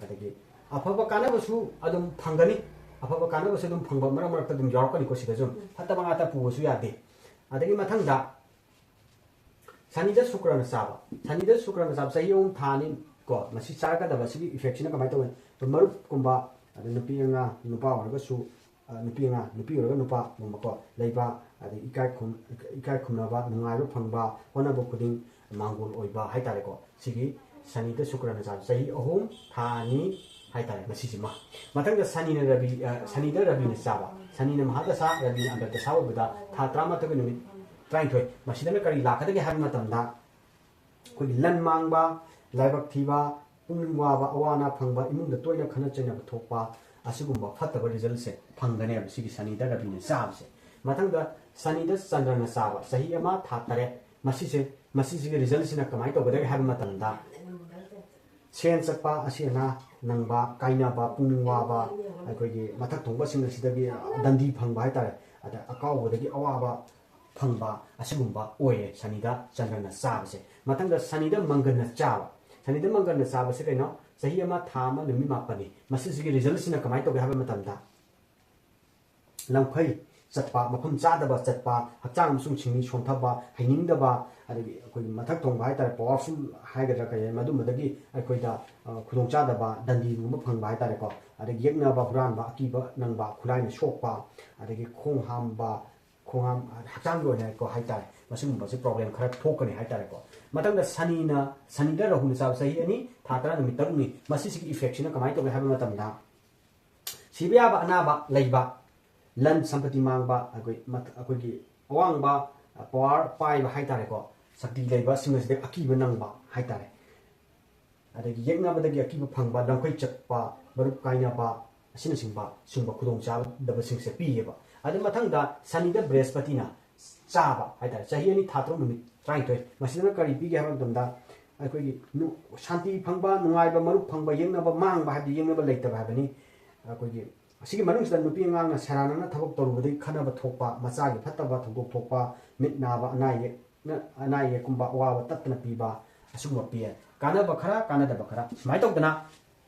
ꯑꯗꯒꯤ ꯑꯐꯕ ꯀꯥꯟꯅꯕꯁꯨ ꯑꯗꯨꯝ ꯐꯪꯒꯅꯤ꯫ ꯑꯐꯕ ꯀꯥꯟꯅꯕꯁꯨ ꯑꯗꯨꯝ ꯐꯪꯕ ꯃꯔꯛ ꯃꯔꯛꯇ ꯑꯗꯨꯝ ꯌꯥꯎꯔꯛꯀꯅꯤꯀꯣ꯫ ꯁꯤꯗꯁꯨ ꯐꯠꯇꯕ ꯉꯥꯛꯇ ꯄꯨꯕꯁꯨ ꯌꯥꯗꯦ꯫ ꯑꯗꯒꯤ ꯃꯊꯪꯗ ꯁꯅꯤꯗ ꯁꯨꯀ꯭ꯔꯅ ꯆꯥꯕ, ꯁꯅꯤꯗ ꯁꯨꯀ꯭ꯔꯅ ꯆꯥꯕ ꯆꯍꯤ ꯑꯍꯨꯝ ꯊꯥ ꯑꯅꯤ ꯀꯣ, ꯃꯁꯤ ꯆꯥꯔꯛꯀꯗꯕ꯫ ꯁꯤꯒꯤ ꯏꯐꯦꯛꯁꯤꯅ ꯀꯃꯥꯏꯅ ꯇꯧꯏ? ꯃꯔꯨꯞꯀꯨꯝꯕ, ꯑꯗ ꯅꯨꯄꯤ ꯑꯉꯥꯡ, ꯅꯨꯄꯥ ꯑꯣꯏꯔꯒꯁꯨ ꯑ, ꯅꯨꯄꯤ ꯑꯉꯥꯡ, ꯅꯨꯄꯤ ꯑꯣꯏꯔꯒ ꯅꯨꯄꯥꯒꯨꯝꯕꯀꯣ, ꯂꯩꯕ, ꯑꯗꯩ ꯏꯀꯥꯏ ꯈꯨꯝ-, ꯏꯀꯥꯏ ꯈꯨꯝꯅꯕ, ꯅꯨꯡꯉꯥꯏꯕ ꯐꯪꯕ, ꯍꯣꯠꯅꯕ ꯈꯨꯗꯤꯡ ꯃꯥꯡꯒꯣꯜ ꯑꯣꯏꯕ ꯍꯥꯏꯇꯥꯔꯦꯀꯣ꯫ ꯁꯤꯒꯤ ꯁꯅꯤꯗ ꯁꯨꯀ꯭ꯔꯅ ꯆꯥꯕ ꯆꯍꯤ ꯑꯍꯨꯝ, ꯊꯥ ꯑꯅꯤ ꯍꯥꯏꯇꯥꯔꯦ, ꯃꯁꯤꯁꯤꯃ꯫ ꯃꯊꯪꯗ ꯁꯅꯤꯅ ꯔꯕꯤ, ꯑ, ꯁꯅꯤꯗ ꯔꯕꯤꯅ ꯆꯥꯕ, ꯁꯅꯤꯅ ꯃꯍꯥꯗꯁꯥ, ꯔꯕꯤꯅ ꯑꯟꯇꯔꯗꯁꯥ ꯑꯣꯏꯕꯗ ꯊꯥ ꯇꯔꯥꯃꯥꯊꯣꯏꯒ ꯅꯨꯃꯤꯠ ꯇꯔꯥꯅꯤꯊꯣꯏ꯫ ꯃꯁꯤꯗꯅ ꯀꯔꯤ ꯂꯥꯛꯀꯗꯒꯦ ꯍꯥꯏꯕ ꯃꯇꯝꯗ, ꯑꯩꯈꯣꯏꯒꯤ ꯂꯟ ꯃꯥꯡꯕ, ꯂꯥꯏꯕꯛ ꯊꯤꯕ, ꯄꯨꯛꯅꯤꯡ ꯋꯥꯕ, ꯑꯋꯥ ꯑꯅꯥ ꯐꯪꯕ, ꯏꯃꯨꯡꯗ ꯇꯣꯏꯅ ꯈꯠꯅ ꯆꯩꯅꯕ ꯊꯣꯛꯄ, ꯑꯁꯤꯒꯨꯝꯕ ꯐꯠꯇꯕ resultꯁꯦ ꯐꯪꯒꯅꯦꯕ ꯁꯤꯒꯤ ꯁꯅꯤꯗ ꯔꯕꯤꯅ ꯆꯥꯕꯁꯦ꯫ ꯃꯊꯪꯗ ꯁꯅꯤꯗ ꯆꯟꯗ꯭ꯔꯅ ꯆꯥꯕ, ꯆꯍꯤ ꯑꯃ ꯊꯥ ꯇꯔꯦꯠ, ꯃꯁꯤꯁꯦ, ꯃꯁꯤꯁꯤꯒꯤ resultꯁꯤꯅ ꯀꯃꯥꯏꯅ ꯇꯧꯒꯗꯒꯦ ꯍꯥꯏꯕ ꯃꯇꯝꯗ, ꯁꯦꯟ ꯆꯠꯄ, ꯑꯁꯤ ꯑꯅꯥ ꯅꯪꯕ, ꯀꯥꯏꯅꯕ, ꯄꯨꯛꯅꯤꯡ ꯋꯥꯕ, ꯑꯩꯈꯣꯏꯒꯤ ꯃꯊꯛ ꯊꯣꯡꯕꯁꯤꯡ ꯑꯁꯤꯗꯒꯤ ꯗꯟꯗꯤ ꯐꯪꯕ ꯍꯥꯏꯇꯥꯔꯦ, ꯑꯗ ꯑꯀꯥꯎꯕꯗꯒꯤ ꯑꯋꯥꯕ ꯐꯪꯕ, ꯑꯁꯤꯒꯨꯝꯕ ꯑꯣꯏꯔꯦ ꯁꯅꯤꯗ ꯆꯟꯗ꯭ꯔꯅ ꯆꯥꯕꯁꯦ꯫ ꯃꯊꯪꯗ ꯁꯅꯤꯗ ꯃꯪꯒꯟꯅ ꯆꯥꯕ꯫ ꯁꯅꯤꯗ ꯃꯪꯒꯟꯅ ꯆꯥꯕꯁꯦ ꯀꯩꯅꯣ? ꯆꯍꯤ ꯑꯃ, ꯊꯥ ꯑꯃ, ꯅꯨꯃꯤꯠ ꯃꯥꯄꯟꯅꯤ꯫ ꯃꯁꯤꯁꯤꯒꯤ resultꯁꯤꯅ ꯀꯃꯥꯏꯅ ꯇꯧꯒꯦ ꯍꯥꯏꯕ ꯃꯇꯝꯗ, ꯂꯝꯈꯩ ꯆꯠꯄ, ꯃꯐꯝ ꯆꯥꯗꯕ ꯆꯠꯄ, ꯍꯛꯆꯥꯡ ꯑꯃꯁꯨꯡ ꯁꯤꯡꯂꯤ ꯁꯣꯟꯊꯕ, ꯍꯩꯅꯤꯡꯗꯕ, ꯑꯗꯒꯤ ꯑꯩꯈꯣꯏꯒꯤ ꯃꯊꯛ ꯊꯣꯡꯕ ꯍꯥꯏꯇꯥꯔꯦ, powerful ꯍꯥꯏꯒꯗ꯭ꯔꯥ ꯀꯔꯤ ꯍꯥꯏ, ꯃꯗꯨꯝꯕꯗꯒꯤ ꯑꯩꯈꯣꯏꯗ, ꯑ, ꯈꯨꯗꯣꯡꯆꯥꯗꯕ, ꯗꯟꯗꯤꯒꯨꯝꯕ ꯐꯪꯕ ꯍꯥꯏꯇꯥꯔꯦꯀꯣ, ꯑꯗꯒꯤ ꯌꯦꯛꯅꯕ, ꯍꯨꯔꯥꯟꯕ, ꯑꯀꯤꯕ ꯅꯪꯕ, ꯈꯨꯠꯂꯥꯏꯅ ꯁꯣꯛꯄ, ꯑꯗꯒꯤ ꯈꯣꯡ ꯍꯥꯝꯕ, ꯈꯣꯡ ꯍꯥꯝ, ꯍꯛꯆꯥꯡꯒꯤ ꯑꯣꯏꯅꯀꯣ ꯍꯥꯏꯇꯥꯔꯦ, ꯃꯁꯤꯒꯨꯝꯕꯁꯦ problem ꯈꯔ ꯊꯣꯛꯀꯅꯤ ꯍꯥꯏꯇꯥꯔꯦꯀꯣ꯫ ꯃꯊꯪꯗ ꯁꯅꯤꯅ, ꯁꯅꯤꯗ ꯔꯥꯍꯨꯅ ꯆꯥꯕ ꯆꯍꯤ ꯑꯅꯤ, ꯊꯥ ꯇꯔꯥ, ꯅꯨꯃꯤꯠ ꯇꯔꯨꯛꯅꯤ꯫ ꯃꯁꯤꯁꯤꯒꯤ effectꯁꯤꯅ ꯀꯃꯥꯏꯅ ꯇꯧꯒꯦ ꯍꯥꯏꯕ ꯃꯇꯝꯗ, ꯁꯤꯕ ꯌꯥꯕ ꯑꯅꯥꯕ ꯂꯩꯕ, ꯂꯟ ꯁꯝꯄꯇꯤ ꯃꯥꯡꯕ, ꯑꯩꯈꯣꯏ ꯃꯊ-, ꯑꯩꯈꯣꯏꯒꯤ ꯑꯋꯥꯡꯕ, ꯑ, power ꯄꯥꯏꯕ ꯍꯥꯏꯇꯥꯔꯦꯀꯣ, ꯁꯛꯇꯤ ꯂꯩꯕꯁꯤꯡ ꯑꯁꯤꯗ ꯑꯀꯤꯕ ꯅꯪꯕ ꯍꯥꯏꯇꯥꯔꯦ, ꯑꯗꯒꯤ ꯌꯦꯛꯅꯕꯗꯒꯤ ꯑꯀꯤꯕ ꯐꯪꯕ, ꯂꯝꯈꯩ ꯆꯠꯄ, ꯃꯔꯨꯞ ꯀꯥꯏꯅꯕ, ꯑꯁꯤꯅꯆꯤꯡꯕ ꯁꯤꯒꯨꯝꯕ ꯈꯨꯗꯣꯡꯆꯥꯗꯕꯁꯤꯡꯁꯦ ꯄꯤꯌꯦꯕ꯫ ꯑꯗꯨ ꯃꯊꯪꯗ ꯁꯅꯤꯗ ꯕ꯭ꯔꯦꯍꯁꯄꯇꯤꯅ ꯆꯥꯕ ꯍꯥꯏꯇꯥꯔꯦ, ꯆꯍꯤ ꯑꯅꯤ, ꯊꯥ ꯇꯔꯨꯛ, ꯅꯨꯃꯤꯠ ꯇꯔꯥꯅꯤꯊꯣꯏ꯫ ꯃꯁꯤꯗꯅ ꯀꯔꯤ ꯄꯤꯒꯦ ꯍꯥꯏꯕ ꯃꯇꯝꯗ, ꯑꯩꯈꯣꯏꯒꯤ ꯅꯨ-, ꯁꯥꯟꯇꯤ ꯐꯪꯕ, ꯅꯨꯡꯉꯥꯏꯕ, ꯃꯔꯨꯞ ꯐꯪꯕ, ꯌꯦꯛꯅꯕ ꯃꯥꯡꯕ ꯍꯥꯏꯕꯗꯤ ꯌꯦꯛꯅꯕ ꯂꯩꯇꯕ ꯍꯥꯏꯕꯅꯤ꯫ ꯑꯩꯈꯣꯏꯒꯤ ꯑꯁꯤꯒꯤ ꯃꯅꯨꯡꯁꯤꯗ ꯅꯨꯄꯤ ꯑꯉꯥꯡꯅ ꯁꯦꯔꯥꯟꯅꯅ ꯊꯕꯛ ꯇꯧꯔꯨꯕꯗꯒꯤ ꯈꯠꯅꯕ ꯊꯣꯛꯄ, ꯃꯆꯥꯒꯤ ꯐꯠꯇꯕ ꯊꯧꯗꯣꯛ ꯊꯣꯛꯄ, ꯃꯤꯠ ꯅꯥꯕ, ꯑꯅꯥ ꯑꯌꯦꯛꯅ, ꯑꯅꯥ ꯑꯌꯦꯛꯀꯨꯝꯕ, ꯑꯋꯥꯕ ꯇꯠꯇꯅ ꯄꯤꯕ, ꯑꯁꯤꯒꯨꯝꯕ ꯄꯤ꯫ ꯀꯥꯟꯅꯕ ꯈꯔ, ꯀꯥꯟꯅꯗꯕ ꯈꯔ, ꯁꯨꯃꯥꯏꯅ ꯇꯧꯗꯅ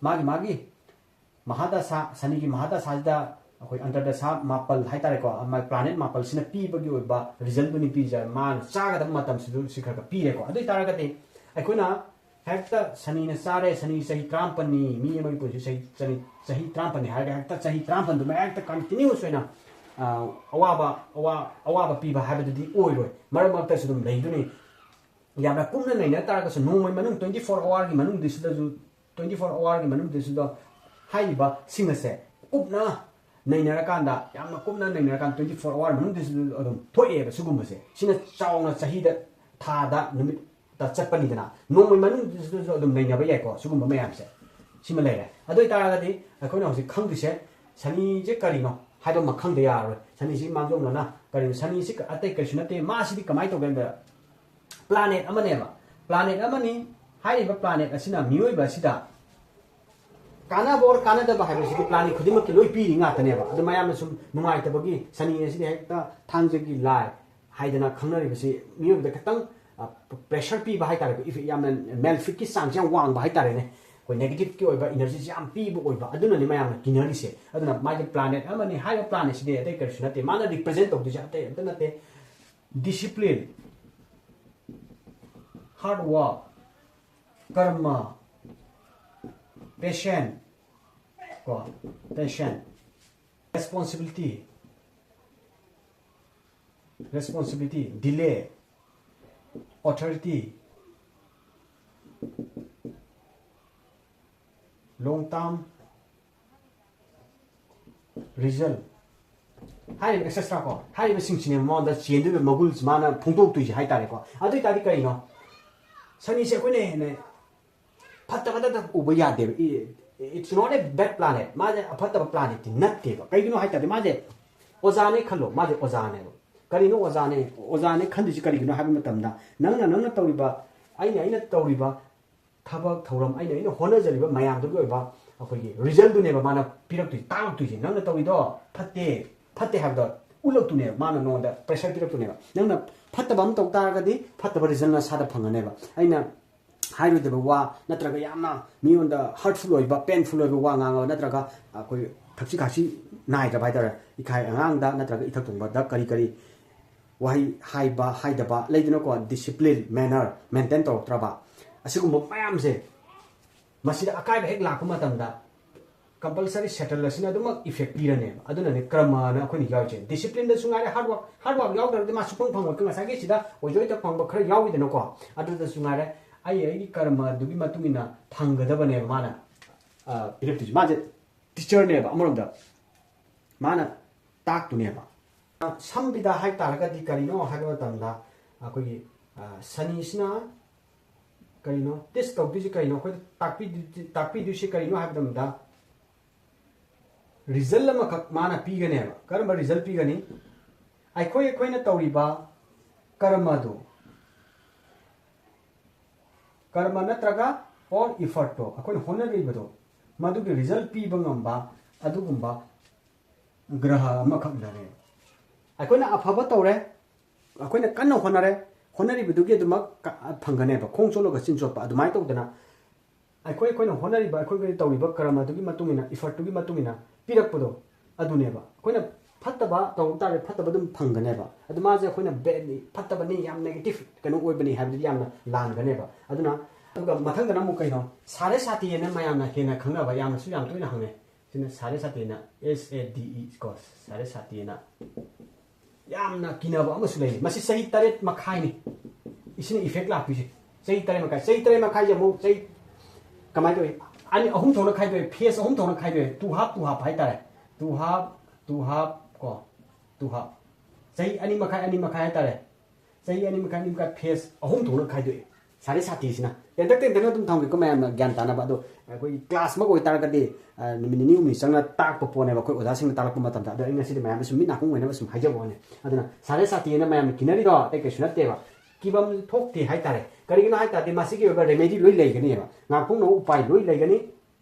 ꯃꯥꯒꯤ, ꯃꯥꯒꯤ ꯃꯍꯥꯗꯁꯥ, ꯁꯅꯤꯒꯤ ꯃꯍꯥꯗꯁꯥꯁꯤꯗ ꯑꯩꯈꯣꯏ ꯑꯟꯇꯔꯗꯁꯥ ꯃꯥꯄꯜ ꯍꯥꯏꯇꯥꯔꯦꯀꯣ, ꯃꯥꯒꯤ planet ꯃꯥꯄꯜꯁꯤꯅ ꯄꯤꯕꯒꯤ ꯑꯣꯏꯕ resultꯇꯨꯅꯤ ꯄꯤꯔꯤꯁꯦ꯫ ꯃꯥꯅ ꯆꯥꯒꯗꯕ ꯃꯇꯝꯁꯤꯁꯨ ꯁꯤ ꯈꯔ ꯈꯔ ꯄꯤꯔꯦꯀꯣ꯫ ꯑꯗꯨ ꯑꯣꯏ ꯇꯥꯔꯒꯗꯤ ꯑꯩꯈꯣꯏꯅ ꯍꯦꯛꯇ ꯁꯅꯤꯅ ꯆꯥꯔꯦ, ꯁꯅꯤ ꯆꯍꯤ ꯇꯔꯥꯃꯥꯄꯟꯅꯤ, ꯃꯤ ꯑꯃꯒꯤ ꯄꯨꯟꯁꯤ ꯆꯍꯤ ꯆꯅꯤ-, ꯆꯍꯤ ꯇꯔꯥꯃꯥꯄꯟꯅꯤ ꯍꯥꯏꯔꯒ ꯍꯦꯛꯇ ꯆꯍꯤ ꯇꯔꯥꯃꯥꯄꯟꯗꯨꯃ ꯍꯦꯛꯇ continuous ꯑꯣꯏꯅ, ꯑ, ꯑꯋꯥꯕ, ꯑꯋꯥ-, ꯑꯋꯥꯕ ꯄꯤꯕ ꯍꯥꯏꯕꯗꯨꯗꯤ ꯑꯣꯏꯔꯣꯏ꯫ ꯃꯔꯛ ꯃꯔꯛꯇꯁꯨ ꯑꯗꯨꯝ ꯂꯩꯗꯣꯏꯅꯤ꯫ ꯌꯥꯝꯅ ꯀꯨꯞꯅ ꯅꯩꯅ ꯇꯥꯔꯒꯁꯨ ꯅꯣꯡꯃꯒꯤ ꯃꯅꯨꯡ twenty four hourꯒꯤ ꯃꯅꯨꯡꯗꯨꯁꯤꯗꯁꯨ, twenty four hourꯒꯤ ꯃꯅꯨꯡꯗꯨꯁꯤꯗ ꯍꯥꯏꯔꯤꯕꯁꯤꯡ ꯑꯁꯦ ꯀꯨꯞꯅ ꯅꯩꯅꯔꯀꯥꯟꯗ, ꯌꯥꯝꯅ ꯀꯨꯞꯅ ꯅꯩꯅꯔꯀꯥꯟꯗ twenty four hour ꯃꯅꯨꯡꯗꯁꯨ ꯑꯗꯨꯝ ꯊꯣꯛꯑꯦꯕ ꯁꯤꯒꯨꯝꯕꯁꯦ꯫ ꯁꯤꯅ ꯆꯥꯎꯅ ꯆꯍꯤꯗ, ꯊꯥꯗ, ꯅꯨꯃꯤꯠꯇ ꯆꯠꯄꯅꯤꯗꯅ꯫ ꯅꯣꯡꯃꯒꯤ ꯃꯅꯨꯡꯗꯁꯨ ꯑꯗꯨꯝ ꯅꯩꯅꯕ ꯌꯥꯏꯀꯣ ꯁꯤꯒꯨꯝꯕ ꯃꯌꯥꯝꯁꯦ꯫ ꯁꯤꯃ ꯂꯩꯔꯦ꯫ ꯑꯗꯨ ꯑꯣꯏꯇꯥꯔꯒꯗꯤ ꯑꯩꯈꯣꯏꯅ ꯍꯧꯖꯤꯛ ꯈꯪꯗꯣꯏꯁꯦ ꯁꯅꯤꯁꯦ ꯀꯔꯤꯅꯣ ꯍꯥꯏꯕ ꯑꯃ ꯈꯪꯗ ꯌꯥꯔꯔꯣꯏ꯫ ꯁꯅꯤꯁꯤ ꯃꯥꯡꯖꯧꯅꯅ ꯀꯔꯤꯅꯣ? ꯁꯅꯤꯁꯤ ꯑꯇꯩ ꯀꯔꯤꯁꯨ ꯅꯠꯇꯦ꯫ ꯃꯥꯁꯤꯗꯤ ꯀꯃꯥꯏꯅ ꯇꯧꯒꯦ ꯍꯥꯏꯕꯗ planet ꯑꯃꯅꯦꯕ꯫ Planet ꯑꯃꯅꯤ꯫ ꯍꯥꯏꯔꯤꯕ planet ꯑꯁꯤꯅ ꯃꯤꯑꯣꯏꯕ ꯑꯁꯤꯗ ꯀꯥꯟꯅꯕ or ꯀꯥꯟꯅꯗꯕ ꯍꯥꯏꯕꯁꯤꯗꯤ planet ꯈꯨꯗꯤꯡꯃꯛꯀꯤ ꯂꯣꯏ ꯄꯤꯔꯤ ꯉꯥꯛꯇꯅꯦꯕ꯫ ꯑꯗꯨ ꯃꯌꯥꯝꯅ ꯁꯨꯝ ꯅꯨꯡꯉꯥꯏꯇꯕꯒꯤ ꯁꯅꯤ ꯑꯁꯤꯗꯤ ꯍꯦꯛꯇ ꯊꯥꯡꯖꯒꯤ ꯂꯥꯏ ꯍꯥꯏꯗꯅ ꯈꯪꯅꯔꯤꯕꯁꯤ ꯃꯤꯑꯣꯏꯕꯗ ꯈꯤꯇꯪ, ꯑ, pressure ꯄꯤꯕ ꯍꯥꯏꯇꯥꯔꯦꯀꯣ꯫ If ꯌꯥꯝꯅ maledictꯀꯤ ꯆꯥꯡꯁꯦ ꯌꯥꯝ ꯋꯥꯡꯕ ꯍꯥꯏꯇꯥꯔꯦꯅꯦ꯫ ꯑꯩꯈꯣꯏ negativeꯀꯤ ꯑꯣꯏꯕ energyꯁꯦ ꯌꯥꯝ ꯄꯤꯕ ꯑꯣꯏꯕ, ꯑꯗꯨꯅꯅꯤ ꯃꯌꯥꯝꯅ ꯀꯤꯅꯔꯤꯁꯦ꯫ ꯑꯗꯨꯅ ꯃꯥꯒꯤ planet ꯑꯃꯅꯤ꯫ ꯍꯥꯏꯔꯤꯕ planetꯁꯤꯗꯤ ꯑꯇꯩ ꯀꯔꯤꯁꯨ ꯅꯠꯇꯦ꯫ ꯃꯥꯅ represent ꯇꯧꯗꯣꯏꯁꯦ ꯑꯇꯩ ꯑꯝꯇ ꯅꯠꯇꯦ, discipline, hard work, ꯀꯔꯃ, patient ꯀꯣ, patient, responsibility, responsibility, delay, authority, long term, result, ꯍꯥꯏꯔꯤꯕ et cetera ꯀꯣ, ꯍꯥꯏꯔꯤꯕꯁꯤꯡꯁꯤꯅꯦ ꯃꯉꯣꯟꯗ ꯆꯦꯟꯗꯣꯏꯕ ꯃꯒꯨꯜꯁꯦ, ꯃꯥꯅ ꯐꯣꯡꯗꯣꯛꯇꯣꯏꯁꯦ ꯍꯥꯏꯇꯥꯔꯦꯀꯣ꯫ ꯑꯗꯨ ꯑꯣꯏꯇꯥꯔꯗꯤ ꯀꯔꯤꯅꯣ? ꯁꯅꯤꯁꯦ ꯑꯩꯈꯣꯏꯅ ꯍꯦꯟꯅ ꯐꯠꯇꯕꯗ ꯎꯕ ꯌꯥꯗꯦꯕ꯫ I-, it's not a bad planet. ꯃꯥꯁꯦ ꯑꯐꯠꯇꯕ planetꯇꯤ ꯅꯠꯇꯦꯕ꯫ ꯀꯩꯒꯤꯅꯣ ꯍꯥꯏ ꯇꯥꯔꯗꯤ ꯃꯥꯁꯦ ꯑꯣꯖꯥꯅꯦ ꯈꯜꯂꯣ, ꯃꯥꯁꯦ ꯑꯣꯖꯥꯅꯦꯕ꯫ ꯀꯔꯤꯅꯣ ꯑꯣꯖꯥꯅꯦ? ꯑꯣꯖꯥꯅꯦ ꯈꯟꯗꯣꯏꯁꯤ ꯀꯔꯤꯒꯤꯅꯣ ꯍꯥꯏꯕ ꯃꯇꯝꯗ, ꯅꯪꯅ, ꯅꯪꯅ ꯇꯧꯔꯤꯕ, ꯑꯩꯅ, ꯑꯩꯅ ꯇꯧꯔꯤꯕ ꯊꯕꯛ ꯊꯧꯔꯝ, ꯑꯩꯅ, ꯑꯩꯅ ꯍꯣꯠꯅꯖꯔꯤꯕ ꯃꯌꯥꯝꯗꯨꯒꯤ ꯑꯣꯏꯕ ꯑꯩꯈꯣꯏꯒꯤ resultꯗꯨꯅꯦꯕ ꯃꯥꯅ ꯄꯤꯔꯛꯇꯣꯏꯁꯦ, ꯇꯥꯛꯂꯛꯇꯣꯏꯁꯦ꯫ ꯅꯪꯅ ꯇꯧꯔꯤꯗꯣ ꯐꯠꯇꯦ, ꯐꯠꯇꯦ ꯍꯥꯏꯕꯗꯣ ꯎꯠꯂꯛꯇꯣꯏꯅꯦꯕ꯫ ꯃꯥꯅ ꯅꯉꯣꯟꯗ pressure ꯄꯤꯔꯛꯇꯣꯏꯅꯦꯕ꯫ ꯅꯪꯅ ꯐꯠꯇꯕ ꯑꯃ ꯇꯧ ꯇꯥꯔꯒꯗꯤ ꯐꯠꯇꯕ result ꯅꯁꯥꯗ ꯐꯪꯒꯅꯦꯕ꯫ ꯑꯩꯅ ꯍꯥꯏꯔꯣꯏꯗꯕ ꯋꯥ, ꯅꯠꯇ꯭ꯔꯒ ꯌꯥꯝꯅ ꯃꯤꯉꯣꯟꯗ hurtful ꯑꯣꯏꯕ, painful ꯑꯣꯏꯕ ꯋꯥ ꯉꯥꯡꯉꯕ, ꯅꯠꯇ꯭ꯔꯒ ꯑꯩꯈꯣꯏ ꯊꯛꯁꯤ ꯈꯥꯁꯤ ꯅꯥꯏꯗ꯭ꯔꯕ ꯍꯥꯏꯇꯥꯔꯦ, ꯏꯀꯥꯏ ꯑꯉꯥꯡꯗ ꯅꯠꯇ꯭ꯔꯒ ꯏꯊꯛ ꯊꯣꯡꯕꯗ ꯀꯔꯤ ꯀꯔꯤ ꯋꯥꯍꯩ ꯍꯥꯏꯕ, ꯍꯥꯏꯗꯕ ꯂꯩꯗꯅꯀꯣ, discipline, manner maintain ꯇꯧꯔꯛꯇ꯭ꯔꯕ, ꯑꯁꯤꯒꯨꯝꯕ ꯃꯌꯥꯝꯁꯦ ꯃꯁꯤꯗ ꯑꯀꯥꯏꯕ ꯍꯦꯛ ꯂꯥꯛꯄ ꯃꯇꯝꯗ compulsory Saturn ꯑꯁꯤꯅ ꯑꯗꯨꯃꯛ effect ꯄꯤꯔꯅꯦꯕ꯫ ꯑꯗꯨꯅꯅꯦ ꯀꯔꯃꯅ ꯑꯩꯈꯣꯏꯅ ꯌꯥꯎꯔꯤꯁꯦ꯫ Discipline ꯗꯁꯨ ꯉꯥꯏꯔꯦ, hard work, hard work ꯌꯥꯎꯗ꯭ꯔꯒꯗꯤ ꯃꯥ ꯁꯨꯐꯪ ꯐꯪꯉꯣꯏ꯫ ꯉꯁꯥꯏꯒꯤ ꯁꯤꯗ ꯑꯣꯏꯖꯣꯏꯗ ꯐꯪꯕ ꯈꯔ ꯌꯥꯎꯋꯤꯗꯅꯀꯣ, ꯑꯗꯨꯗꯁꯨ ꯉꯥꯏꯔꯦ ꯑꯩ ꯑꯩꯒꯤ ꯀꯔꯃꯗꯨꯒꯤ ꯃꯇꯨꯡ ꯏꯟꯅ ꯐꯪꯒꯗꯕꯅꯦꯕ ꯃꯥꯅ, ꯑ, ꯄꯤꯔꯛꯇꯣꯏꯁꯦ꯫ ꯃꯥꯁꯦ teacher ꯅꯦꯕ ꯑꯃꯔꯣꯝꯗ꯫ ꯃꯥꯅ ꯇꯥꯛꯇꯨꯅꯦꯕ꯫ ꯁꯝꯕꯤꯗ ꯍꯥꯏ ꯇꯥꯔꯒꯗꯤ ꯀꯔꯤꯅꯣ ꯍꯥꯏꯕ ꯃꯇꯝꯗ ꯑꯩꯈꯣꯏꯒꯤ, ꯑ, ꯁꯅꯤꯁꯤꯅ ꯀꯔꯤꯅꯣ, teach ꯇꯧꯗꯣꯏꯁꯤ ꯀꯔꯤꯅꯣ, ꯑꯩꯈꯣꯏꯗ ꯇꯥꯛꯄꯤꯗꯣꯏ-, ꯇꯥꯛꯄꯤꯗꯣꯏꯁꯤ ꯀꯔꯤꯅꯣ ꯍꯥꯏꯕ ꯃꯇꯝꯗ result ꯑꯃꯈꯛ ꯃꯥꯅ ꯄꯤꯒꯅꯦꯕ꯫ ꯀꯔꯝꯕ result ꯄꯤꯒꯅꯤ? ꯑꯩꯈꯣꯏ, ꯑꯩꯈꯣꯏꯅ ꯇꯧꯔꯤꯕ ꯀꯔꯃꯗꯨ, ꯀꯔꯃ ꯅꯠꯇ꯭ꯔꯒ or effort ꯇꯣ, ꯑꯩꯈꯣꯏꯅ ꯍꯣꯠꯅꯔꯤꯕꯗꯣ, ꯃꯗꯨꯒꯤ result ꯄꯤꯕ ꯉꯝꯕ ꯑꯗꯨꯒꯨꯝꯕ ꯒ꯭ꯔꯍ ꯑꯃꯈꯛꯅꯅꯦ꯫ ꯑꯩꯈꯣꯏꯅ ꯑꯐꯕ ꯇꯧꯔꯦ, ꯑꯩꯈꯣꯏꯅ ꯀꯟꯅ ꯍꯣꯠꯅꯔꯦ, ꯍꯣꯠꯅꯔꯤꯕꯗꯨꯒꯤ ꯑꯗꯨꯃꯛ ꯀ-, ꯐꯪꯒꯅꯦꯕ꯫ ꯈꯣꯡ ꯆꯣꯠꯂꯒ ꯆꯤꯟ ꯆꯣꯠꯄ, ꯑꯗꯨꯃꯥꯏꯅ ꯇꯧꯗꯅ ꯑꯩꯈꯣꯏ, ꯑꯩꯈꯣꯏꯅ ꯍꯣꯠꯅꯔꯤꯕ, ꯑꯩꯈꯣꯏ ꯇꯧꯔꯤꯕ ꯀꯔꯃꯗꯨꯒꯤ ꯃꯇꯨꯡ ꯏꯟꯅ, effort ꯇꯨꯒꯤ ꯃꯇꯨꯡ ꯏꯟꯅ ꯄꯤꯔꯛꯄꯗꯣ ꯑꯗꯨꯅꯦꯕ꯫ ꯑꯩꯈꯣꯏꯅ ꯐꯠꯇꯕ ꯇꯧ ꯇꯥꯔꯦ, ꯐꯠꯇꯕ ꯑꯗꯨꯝ ꯐꯪꯒꯅꯦꯕ꯫ ꯑꯗꯨ ꯃꯥꯁꯦ ꯑꯩꯈꯣꯏꯅ bad ꯅꯤ, ꯐꯠꯇꯕꯅꯤ, ꯌꯥꯝ negative ꯀꯩꯅꯣ ꯑꯣꯏꯕꯅꯤ ꯍꯥꯏꯕꯗꯨꯗꯤ ꯌꯥꯝꯅ ꯂꯥꯟꯒꯅꯦꯕ꯫ ꯑꯗꯨꯅ, ꯑꯗꯨꯒ ꯃꯊꯪꯗꯅ ꯑꯃꯨꯛ ꯀꯩꯅꯣ, ꯁꯥꯔꯦ ꯁꯥꯇꯤ ꯍꯥꯏꯅ ꯃꯌꯥꯝꯅ ꯍꯦꯟꯅ ꯈꯪꯅꯕ, ꯌꯥꯝꯅꯁꯨ ꯌꯥꯝ ꯇꯣꯏꯅ ꯍꯪꯉꯦ꯫ ꯁꯤꯅ ꯁꯥꯔꯦ ꯁꯥꯇꯤꯅ, S A D E ꯀꯣ, ꯁꯥꯔꯦ ꯁꯥꯇꯤꯅ ꯌꯥꯝꯅ ꯀꯤꯅꯕ ꯑꯃꯁꯨ ꯂꯩꯔꯤ꯫ ꯃꯁꯤ ꯆꯍꯤ ꯇꯔꯦꯠ ꯃꯈꯥꯏꯅꯤ꯫ ꯏꯁꯤꯅ effect ꯂꯥꯛꯇꯣꯏꯁꯦ꯫ ꯆꯍꯤ ꯇꯔꯦꯠ ꯃꯈꯥꯏ, ꯆꯍꯤ ꯇꯔꯦꯠ ꯃꯈꯥꯏꯁꯦ ꯑꯃꯨꯛ ꯆꯍꯤ ꯀꯃꯥꯏꯅ ꯇꯧꯏ? ꯑꯅꯤ, ꯑꯍꯨꯝ ꯊꯣꯛꯅ ꯈꯥꯏꯗꯣꯛꯑꯦ, phase ꯑꯍꯨꯝ ꯊꯣꯛꯅ ꯈꯥꯏꯗꯣꯛꯑꯦ, two half, two half ꯍꯥꯏꯇꯥꯔꯦ꯫ Two half, two half ꯀꯣ, two half꯫ ꯆꯍꯤ ꯑꯅꯤ ꯃꯈꯥꯏ, ꯑꯅꯤ ꯃꯈꯥꯏ ꯍꯥꯏꯇꯥꯔꯦ꯫ ꯆꯍꯤ ꯑꯅꯤ ꯃꯈꯥꯏ, ꯑꯅꯤ ꯃꯈꯥꯏ, phase ꯑꯍꯨꯝ ꯊꯣꯛꯅ ꯈꯥꯏꯗꯣꯛꯑꯦ꯫ ꯁꯥꯔꯦ ꯁꯥꯇꯤꯁꯤꯅ ꯇꯦꯟꯇꯛ ꯇꯦꯟꯇꯛꯅ ꯑꯗꯨꯝ ꯊꯝꯒꯦꯀꯣ ꯃꯌꯥꯝꯅ ꯒ꯭ꯌꯥꯟ ꯇꯥꯅꯕ꯫ ꯑꯗꯣ ꯑꯩꯈꯣꯏꯒꯤ class ꯑꯃ ꯑꯣꯏꯇꯥꯔꯒꯗꯤ, ꯑ, ꯅꯨꯃꯤꯠ ꯅꯤꯅꯤ ꯍꯨꯝꯅꯤ ꯆꯪꯅ ꯇꯥꯛꯄ ꯄꯣꯠꯅꯦꯕ ꯑꯩꯈꯣꯏ ꯑꯣꯖꯥꯁꯤꯡꯅ ꯇꯥꯛꯂꯛꯄ ꯃꯇꯝꯗ꯫ ꯑꯗꯣ ꯑꯩ ꯉꯁꯤꯗꯤ ꯃꯌꯥꯝꯗ ꯁꯨꯝ ꯃꯤꯠ ꯅꯥꯀꯣꯡ ꯑꯣꯏꯅꯕ ꯁꯨꯝ ꯍꯥꯏꯖꯕ ꯋꯥꯅꯤ꯫ ꯑꯗꯨꯅ ꯁꯥꯔꯦ ꯁꯥꯇꯤꯅ ꯃꯌꯥꯝꯅ ꯀꯤꯅꯔꯤꯗꯣ ꯑꯇꯩ ꯀꯩꯁꯨ ꯅꯠꯇꯦꯕ꯫ ꯀꯤꯕꯝ ꯊꯣꯛꯇꯦ ꯍꯥꯏꯇꯥꯔꯦ꯫ ꯀꯔꯤꯒꯤꯅꯣ ꯍꯥꯏ ꯇꯥꯔꯗꯤ ꯃꯁꯤꯒꯤ ꯑꯣꯏꯕ remedy ꯂꯣꯏ ꯂꯩꯒꯅꯦꯕ꯫ ꯉꯥꯛꯊꯣꯛꯅꯕ ꯎꯄꯥꯏ ꯂꯣꯏ ꯂꯩꯒꯅꯤ꯫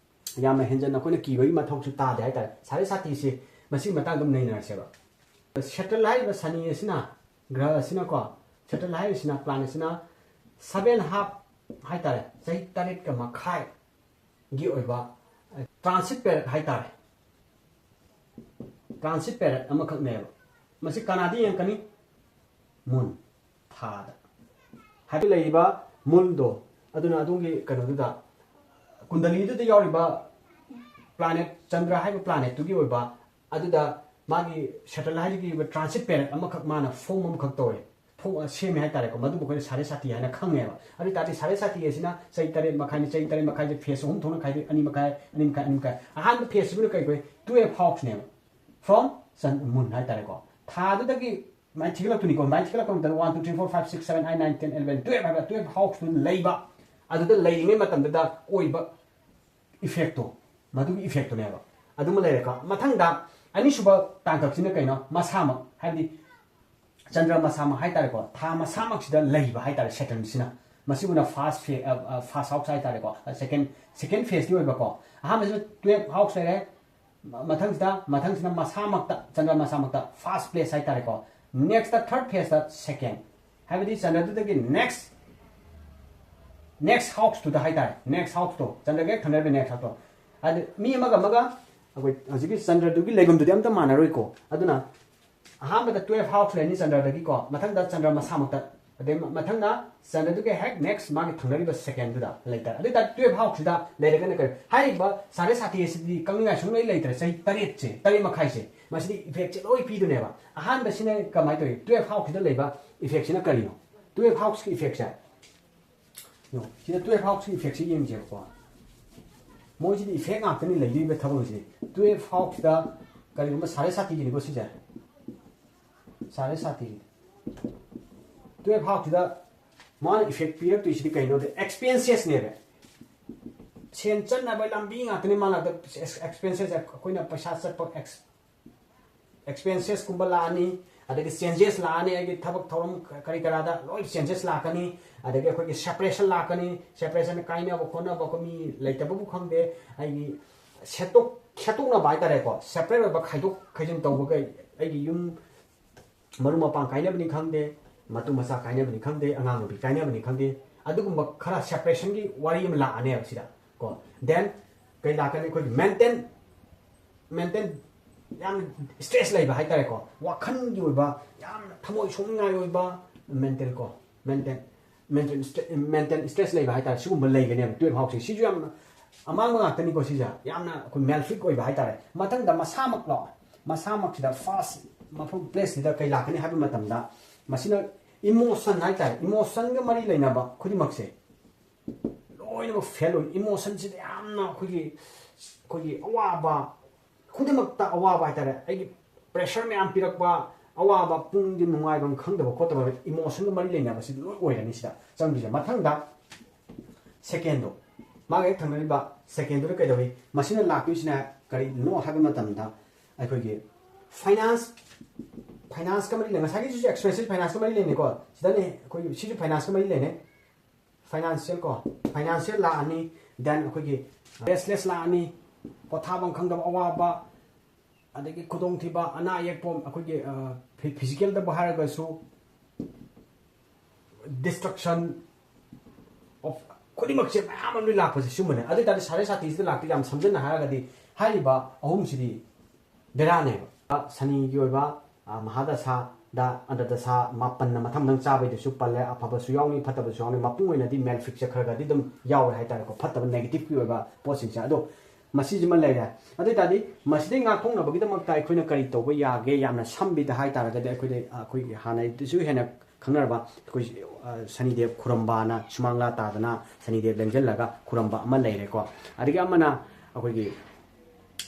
ꯌꯥꯝꯅ ꯍꯦꯟꯖꯟꯅ ꯑꯩꯈꯣꯏꯅ ꯀꯤꯕꯒꯤ ꯃꯊꯧꯁꯨ ꯇꯥꯗꯦ ꯍꯥꯏꯇꯥꯔꯦ꯫ ꯁꯥꯔꯦ ꯁꯥꯇꯤꯁꯤ ꯃꯁꯤꯒꯤ ꯃꯇꯥꯡꯗ ꯑꯗꯨꯝ ꯅꯩꯅꯔꯁꯦꯕ꯫ Saturn ꯍꯥꯏꯔꯤꯕ ꯁꯅꯤ ꯑꯁꯤꯅ, ꯒ꯭ꯔꯍ ꯑꯁꯤꯅꯀꯣ, Saturn ꯍꯥꯏꯔꯤꯁꯤꯅ, planet ꯑꯁꯤꯅ seven half ꯍꯥꯏꯇꯥꯔꯦ, ꯆꯍꯤ ꯇꯔꯦꯠꯀ ꯃꯈꯥꯏꯒꯤ ꯑꯣꯏꯕ, ꯑ, transit period ꯍꯥꯏꯇꯥꯔꯦ꯫ Transit period ꯑꯃꯈꯛꯅꯦꯕ꯫ ꯃꯁꯤ ꯀꯅꯥꯗ ꯌꯦꯡꯉꯛꯀꯅꯤ? Moon, ꯊꯥꯗ꯫ ꯍꯥꯏꯕ ꯂꯩꯔꯤꯕ moon ꯗꯣ, ꯑꯗꯨꯅ ꯑꯗꯣꯝꯒꯤ ꯀꯩꯅꯣꯗꯨꯗ ꯀꯨꯟꯗꯂꯤꯗꯨꯗ ꯌꯥꯎꯔꯤꯕ planet, ꯆꯟꯗ꯭ꯔ ꯍꯥꯏꯕ planetꯇꯨꯒꯤ ꯑꯣꯏꯕ, ꯑꯗꯨꯗ ꯃꯥꯒꯤ satelliteꯀꯤ ꯑꯣꯏꯕ transit period ꯑꯃꯈꯛ ꯃꯥꯅ form ꯑꯃꯈꯛ ꯇꯧꯋꯦ, ꯐꯣꯡ-, ꯁꯦꯝꯃꯦ ꯍꯥꯏꯇꯥꯔꯦꯀꯣ꯫ ꯃꯗꯨꯕꯨ ꯑꯩꯈꯣꯏꯅ ꯁꯥꯔꯦ ꯁꯥꯇꯤ ꯍꯥꯏꯅ ꯈꯪꯉꯦꯕ꯫ ꯑꯗꯨ ꯑꯣꯏ ꯇꯥꯔꯗꯤ ꯁꯥꯔꯦ ꯁꯥꯇꯤ ꯑꯁꯤꯅ ꯆꯍꯤ ꯇꯔꯦꯠ ꯃꯈꯥꯏꯅꯤ, ꯆꯍꯤ ꯇꯔꯦꯠ ꯃꯈꯥꯏꯁꯦ phase ꯑꯍꯨꯝ ꯊꯣꯛꯅ ꯈꯥꯏꯗꯣꯛꯏ, ꯑꯅꯤ ꯃꯈꯥꯏ, ꯑꯅꯤ ꯃꯈꯥꯏ, ꯑꯅꯤ ꯃꯈꯥꯏ꯫ ꯑꯍꯥꯟꯕ phaseꯁꯤꯕꯨꯅ ꯀꯩ ꯀꯧꯏ? Twelve houseꯅꯦꯕ꯫ From sun, moon ꯍꯥꯏꯇꯥꯔꯦꯀꯣ꯫ ꯊꯥꯗꯨꯗꯒꯤ ꯃꯥꯏ ꯊꯤꯒꯠꯂꯛꯇꯣꯏꯅꯤꯀꯣ꯫ ꯃꯥꯏ ꯊꯤꯒꯠꯂꯛꯄ ꯃꯇꯝꯗ one, two, three, four, five, six, seven, eight, nine, ten, eleven, twelve ꯍꯥꯏꯕ twelve houseꯇꯨ ꯂꯩꯕ꯫ ꯑꯗꯨꯗ ꯂꯩꯔꯤꯉꯩ ꯃꯇꯝꯗꯨꯗ ꯑꯣꯏꯕ effectꯇꯣ, ꯃꯗꯨꯒꯤ effectꯇꯨꯅꯦꯕ꯫ ꯑꯗꯨꯃ ꯂꯩꯔꯦꯀꯣ꯫ ꯃꯊꯪꯗ ꯑꯅꯤꯁꯨꯕ ꯇꯥꯡꯀꯛꯁꯤꯅ ꯀꯩꯅꯣ? ꯃꯁꯥꯃꯛ, ꯍꯥꯏꯕꯗꯤ ꯆꯟꯗ꯭ꯔ ꯃꯁꯥꯃꯛ ꯍꯥꯏꯇꯥꯔꯦꯀꯣ, ꯊꯥ ꯃꯁꯥꯃꯛꯁꯤꯗ ꯂꯩꯕ ꯍꯥꯏꯇꯥꯔꯦ Saturnꯁꯤꯅ꯫ ꯃꯁꯤꯕꯨꯅ first phase, ꯑ, ꯑ, first house ꯍꯥꯏꯇꯥꯔꯦꯀꯣ, second, second phaseꯇꯤ ꯑꯣꯏꯕꯀꯣ꯫ ꯑꯍꯥꯟꯕꯁꯤꯗ twelve house ꯂꯩꯔꯦ, ꯃ-, ꯃꯊꯪꯁꯤꯗ, ꯃꯊꯪꯁꯤꯅ ꯃꯁꯥꯃꯛꯇ, ꯆꯟꯗ꯭ꯔ ꯃꯁꯥꯃꯛꯇ first place ꯍꯥꯏꯇꯥꯔꯦꯀꯣ꯫ Nextꯇ third phaseꯇ second, ꯍꯥꯏꯕꯗꯤ ꯆꯟꯗ꯭ꯔꯗꯨꯗꯒꯤ next, next houseꯇꯨꯗ ꯍꯥꯏꯇꯥꯔꯦ, next houseꯇꯣ, ꯆꯟꯗ꯭ꯔꯒ ꯍꯦꯛ ꯊꯪꯅꯔꯤꯕ next houseꯇꯣ꯫ ꯑꯗꯨ ꯃꯤ ꯑꯃꯒ ꯑꯃꯒ ꯑꯩꯈꯣꯏ ꯍꯧꯖꯤꯛꯀꯤ ꯆꯟꯗ꯭ꯔꯗꯨꯒꯤ ꯂꯩꯐꯝꯗꯨꯗꯤ ꯑꯝꯇ ꯃꯥꯟꯅꯔꯣꯏꯀꯣ꯫ ꯑꯗꯨꯅ ꯑꯍꯥꯟꯕꯗ twelve house ꯂꯩꯔꯅꯤ ꯆꯟꯗ꯭ꯔꯗꯒꯤꯀꯣ, ꯃꯊꯪꯗ ꯆꯟꯗ꯭ꯔ ꯃꯁꯥꯃꯛꯇ, ꯑꯗꯩ ꯃ-, ꯃꯊꯪꯅ ꯆꯟꯗ꯭ꯔꯗꯨꯒꯤ ꯍꯦꯛ next ꯃꯥꯒꯤ ꯊꯪꯅꯔꯤꯕ secondꯗꯨꯗ ꯂꯩꯇꯥꯔꯦ꯫ ꯑꯗꯨ ꯑꯣꯏꯇꯥꯔꯗꯤ twelve houseꯁꯤꯗ ꯂꯩꯔꯒꯅ ꯀꯔꯤ? ꯍꯥꯏꯔꯤꯕ ꯁꯥꯔꯦ ꯁꯥꯇꯤ ꯑꯁꯤꯗꯤ ꯀꯪꯅꯤꯡꯉꯥꯏ ꯁꯨꯡꯂꯩ ꯂꯩꯇ꯭ꯔꯦ꯫ ꯆꯍꯤ ꯇꯔꯦꯠꯁꯦ, ꯇꯔꯦꯠ ꯃꯈꯥꯏꯁꯦ, ꯃꯁꯤꯗꯤ effectꯁꯦ ꯂꯣꯏ ꯄꯤꯗꯣꯏꯅꯦꯕ꯫ ꯑꯍꯥꯟꯕꯁꯤꯅ ꯀꯃꯥꯏꯅ ꯇꯧꯏ? Twelve houseꯁꯤꯗ ꯂꯩꯕ effectꯁꯤꯅ ꯀꯔꯤꯅꯣ? Twelve houseꯀꯤ effectꯁꯦ ꯌꯦꯡꯉꯣ, ꯁꯤꯗ twelve houseꯀꯤ effectꯁꯤ ꯌꯦꯡꯁꯦꯕꯀꯣ꯫ ꯃꯣꯏꯁꯤꯗꯤ effect ꯉꯥꯛꯇꯅꯤ ꯂꯩꯗꯣꯔꯤꯕ ꯊꯕꯛꯁꯤꯗꯤ꯫ Twelve houseꯇ ꯀꯔꯤꯒꯨꯝꯕ ꯁꯥꯔꯦ ꯁꯥꯇꯤꯒꯤꯅꯤꯀꯣ ꯁꯤꯁꯦ꯫ ꯁꯥꯔꯦ ꯁꯥꯇꯤꯒꯤ꯫ Twelve houseꯁꯤꯗ ꯃꯥꯅ effect ꯄꯤꯔꯛꯇꯣꯏꯁꯤꯗꯤ ꯀꯩꯅꯣꯗ, expensesꯅꯦꯕ꯫ ꯁꯦꯟ ꯆꯠꯅꯕ ꯂꯝꯕꯤ ꯉꯥꯛꯇꯅꯤ ꯃꯥꯅ ꯑꯗ expensesꯁꯦ ꯑꯩꯈꯣꯏꯅ ꯄꯩꯁꯥ ꯆꯠꯄ ex-, expensesꯀꯨꯝꯕ ꯂꯥꯛꯑꯅꯤ, ꯑꯗꯒꯤ changes ꯂꯥꯛꯑꯅꯤ, ꯑꯩꯒꯤ ꯊꯕꯛ ꯊꯧꯔꯝ ꯀꯔꯤ ꯀꯔꯥꯗ ꯂꯣꯏ changes ꯂꯥꯛꯀꯅꯤ, ꯑꯗꯒꯤ ꯑꯩꯈꯣꯏꯒꯤ separation ꯂꯥꯛꯀꯅꯤ, separation ꯀꯥꯏꯅꯕ ꯈꯣꯠꯅꯕ ꯑꯩꯈꯣꯏ ꯃꯤ ꯂꯩꯇꯕꯕꯨ ꯈꯪꯗꯦ, ꯑꯩꯒꯤ ꯁꯦꯠꯇꯣꯛ-, ꯁꯦꯠꯇꯣꯛꯅꯕ ꯍꯥꯏꯇꯥꯔꯦꯀꯣ, separate ꯑꯣꯏꯕ ꯈꯥꯏꯗꯣꯛ ꯈꯥꯏꯖꯤꯟ ꯇꯧꯕꯒ ꯑꯩꯒꯤ ꯌꯨꯝ ꯃꯔꯨꯞ ꯃꯄꯥꯡ ꯀꯥꯏꯅꯕꯅꯤ ꯈꯪꯗꯦ, ꯃꯇꯨ ꯃꯆꯥ ꯀꯥꯏꯅꯕꯅꯤ ꯈꯪꯗꯦ, ꯑꯉꯥꯡ ꯅꯨꯄꯤ ꯀꯥꯏꯅꯕꯅꯤ ꯈꯪꯗꯦ, ꯑꯗꯨꯒꯨꯝꯕ ꯈꯔ separationꯒꯤ ꯋꯥꯔꯤ ꯑꯃ ꯂꯥꯛꯑꯅꯦꯕ ꯁꯤꯗ ꯀꯣ꯫ Then ꯀꯩ ꯂꯥꯛꯀꯅꯤ? ꯑꯩꯈꯣꯏꯒꯤ maintain, maintain ꯌꯥꯝ stress ꯂꯩꯕ ꯍꯥꯏꯇꯥꯔꯦꯀꯣ, ꯋꯥꯈꯜꯒꯤ ꯑꯣꯏꯕ ꯌꯥꯝꯅ ꯊꯃꯣꯏ ꯁꯣꯛꯅꯤꯡꯉꯥꯏ ꯑꯣꯏꯕ mental ꯀꯣ, mental꯫ ꯃꯦꯟꯇꯦꯟ ꯃꯦꯟꯇꯦꯟ ꯁ꯭ꯇ꯭ꯔꯦꯁ ꯂꯩꯕ ꯍꯥꯏꯇꯥꯔꯦ꯫ ꯁꯤꯒꯨꯝꯕ ꯂꯩꯒꯅꯦꯕ ꯇꯨꯌꯦꯜꯐ ꯍꯥꯎꯁꯁꯦ꯫ ꯁꯤꯁꯨ ꯌꯥꯝꯅ ꯑꯃꯥꯡꯕ ꯉꯥꯛꯇꯅꯤꯀꯣ꯫ ꯁꯤꯁꯦ ꯌꯥꯝꯅ ꯑꯩꯈꯣꯏ ꯃꯦꯂꯐꯤꯛ ꯑꯣꯏꯕ ꯍꯥꯏꯇꯥꯔꯦ꯫ ꯃꯊꯪꯗ ꯃꯁꯥꯃꯛꯂꯣ, ꯃꯁꯥꯃꯛꯁꯤꯗ ꯐꯥꯔꯁ ꯃꯐꯝ ꯄ꯭ꯂꯦꯁꯁꯤꯗ ꯀꯩ ꯂꯥꯛꯀꯅꯤ ꯍꯥꯏꯕ ꯃꯇꯝꯗ, ꯃꯁꯤꯅ ꯏꯃꯣꯁꯟ ꯍꯥꯏꯇꯥꯔꯦ, ꯏꯃꯣꯁꯟꯒ ꯃꯔꯤ ꯂꯩꯅꯕ ꯈꯨꯗꯤꯡꯃꯛꯁꯦ ꯂꯣꯏꯅꯃꯛ ꯐꯦꯜ ꯑꯣꯏ꯫ ꯏꯃꯣꯁꯟꯁꯤꯗ ꯌꯥꯝꯅ ꯑꯩꯈꯣꯏꯒꯤ, ꯑꯩꯈꯣꯏꯒꯤ ꯑꯋꯥꯕ, ꯈꯨꯗꯤꯡꯃꯛꯇ ꯑꯋꯥꯕ ꯍꯥꯏꯇꯥꯔꯦ, ꯑꯩꯒꯤ ꯄ꯭ꯔꯦꯁꯔ ꯃꯌꯥꯝ ꯄꯤꯔꯛꯄ, ꯑꯋꯥꯕ, ꯄꯨꯛꯅꯤꯡꯗꯤ ꯅꯨꯡꯉꯥꯏꯐꯝ ꯈꯪꯗꯕ ꯈꯣꯠꯇꯕ, ꯏꯃꯣꯁꯟꯒ ꯃꯔꯤ ꯂꯩꯅꯕꯁꯤ ꯂꯣꯏ ꯑꯣꯏꯔꯅꯤ ꯁꯤꯗ ꯆꯪꯗꯣꯏꯁꯦ꯫ ꯃꯊꯪꯗ ꯁꯦꯀꯦꯟꯗꯣ, ꯃꯥꯒ ꯍꯦꯛ ꯊꯪꯅꯔꯤꯕ ꯁꯦꯀꯦꯟꯗꯨꯗ ꯀꯩꯗꯧꯏ? ꯃꯁꯤꯅ ꯂꯥꯛꯇꯣꯏꯁꯤꯅ ꯀꯔꯤꯅꯣ ꯍꯥꯏꯕ ꯃꯇꯝꯗ, ꯑꯩꯈꯣꯏꯒꯤ ꯐꯥꯏꯅꯥꯟꯁ, ꯐꯥꯏꯅꯥꯟꯁꯀ ꯃꯔꯤ ꯂꯩꯅꯩ꯫ ꯉꯁꯥꯏꯒꯤꯁꯤꯁꯨ ꯑꯦꯛꯁꯄꯦꯟꯁꯤꯞ ꯐꯥꯏꯅꯥꯟꯁꯀ ꯃꯔꯤ ꯂꯩꯅꯩꯀꯣ꯫ ꯁꯤꯗꯅꯦ ꯑꯩꯈꯣꯏꯒꯤ, ꯁꯤꯁꯨ ꯐꯥꯏꯅꯥꯟꯁꯀ ꯃꯔꯤ ꯂꯩꯅꯩ꯫ ꯐꯥꯏꯅꯥꯟꯁꯤꯌꯦꯜ ꯀꯣ, ꯐꯥꯏꯅꯥꯟꯁꯤꯌꯦꯜ ꯂꯥꯛꯑꯅꯤ, ꯗꯦꯟ ꯑꯩꯈꯣꯏꯒꯤ ꯔꯦꯁꯂꯦꯁ ꯂꯥꯛꯑꯅꯤ, ꯄꯣꯊꯥꯐꯝ ꯈꯪꯗꯕ, ꯑꯋꯥꯕ, ꯑꯗꯒꯤ ꯈꯨꯗꯣꯡꯊꯤꯕ, ꯑꯅꯥ ꯑꯌꯦꯛ ꯄꯣꯝ-, ꯑꯩꯈꯣꯏꯒꯤ, ꯑ, ꯐꯤ-, ꯐꯤꯖꯤꯀꯦꯜꯗꯕꯨ ꯍꯥꯏꯔꯒꯁꯨ ꯗꯤꯁꯇ꯭ꯔꯛꯁꯟ ꯑꯣꯐ ꯈꯨꯗꯤꯡꯃꯛꯁꯦ ꯃꯌꯥꯝ ꯑꯃ ꯂꯣꯏ ꯂꯥꯛꯄꯁꯦ ꯁꯤꯒꯨꯝꯕꯅꯦ꯫ ꯑꯗꯨ ꯑꯣꯏ ꯇꯥꯔꯗꯤ ꯁꯥꯔꯦ ꯁꯥꯇꯤꯁꯤꯗ ꯂꯥꯛꯇꯤ ꯌꯥꯝ ꯁꯝꯖꯟꯅ ꯍꯥꯏꯔꯒꯗꯤ ꯍꯥꯏꯔꯤꯕ ꯑꯍꯨꯝꯁꯤꯗꯤ ꯕꯦꯔꯥꯅꯦꯕ꯫ ꯁꯅꯤꯒꯤ ꯑꯣꯏꯕ, ꯑ, ꯃꯍꯥꯗꯁꯥꯗ ꯑꯟꯗꯗꯁꯥ ꯃꯥꯄꯟꯅ ꯃꯊꯪ ꯃꯊꯪ ꯆꯥꯕꯩꯗꯁꯨ ꯄꯜꯂꯦ꯫ ꯑꯐꯕꯁꯨ ꯌꯥꯎꯅꯤ, ꯐꯠꯇꯕꯁꯨ ꯌꯥꯎꯅꯤ꯫ ꯃꯄꯨꯡ ꯑꯣꯏꯅꯗꯤ ꯃꯦꯜꯐꯤꯛꯁꯦ ꯈꯔ ꯈꯔꯗꯤ ꯑꯗꯨꯝ ꯌꯥꯎꯔꯦ ꯍꯥꯏꯇꯥꯔꯦꯀꯣ, ꯐꯠꯇꯕ ꯅꯦꯒꯦꯇꯤꯞꯀꯤ ꯑꯣꯏꯕ ꯄꯣꯠꯁꯤꯡꯁꯦ꯫ ꯑꯗꯣ ꯃꯁꯤꯁꯤꯃ ꯂꯩꯔꯦ꯫ ꯑꯗꯨ ꯑꯣꯏ ꯇꯥꯔꯗꯤ ꯃꯁꯤꯗꯩ ꯉꯥꯛꯊꯣꯛꯅꯕꯒꯤꯗꯃꯛꯇ ꯑꯩꯈꯣꯏꯅ ꯀꯔꯤ ꯇꯧꯕ ꯌꯥꯒꯦ? ꯌꯥꯝꯅ ꯁꯝꯕꯤꯗ ꯍꯥꯏ ꯇꯥꯔꯒꯗꯤ ꯑꯩꯈꯣꯏꯗ, ꯑꯩꯈꯣꯏꯒꯤ ꯍꯥꯟꯅꯗꯤꯁꯨ ꯍꯦꯟꯅ ꯈꯪꯅꯔꯕ ꯑꯩꯈꯣꯏ, ꯑ, ꯁꯅꯤꯗꯦꯕ ꯈꯨꯔꯝꯕꯅ ꯁꯨꯃꯥꯡꯂꯥ ꯇꯥꯗꯅ ꯁꯅꯤꯗꯦꯕ ꯂꯦꯡꯁꯤꯜꯂꯒ ꯈꯨꯔꯝꯕ ꯑꯃ ꯂꯩꯔꯦꯀꯣ꯫ ꯑꯗꯒꯤ ꯑꯃꯅ ꯑꯩꯈꯣꯏꯒꯤ,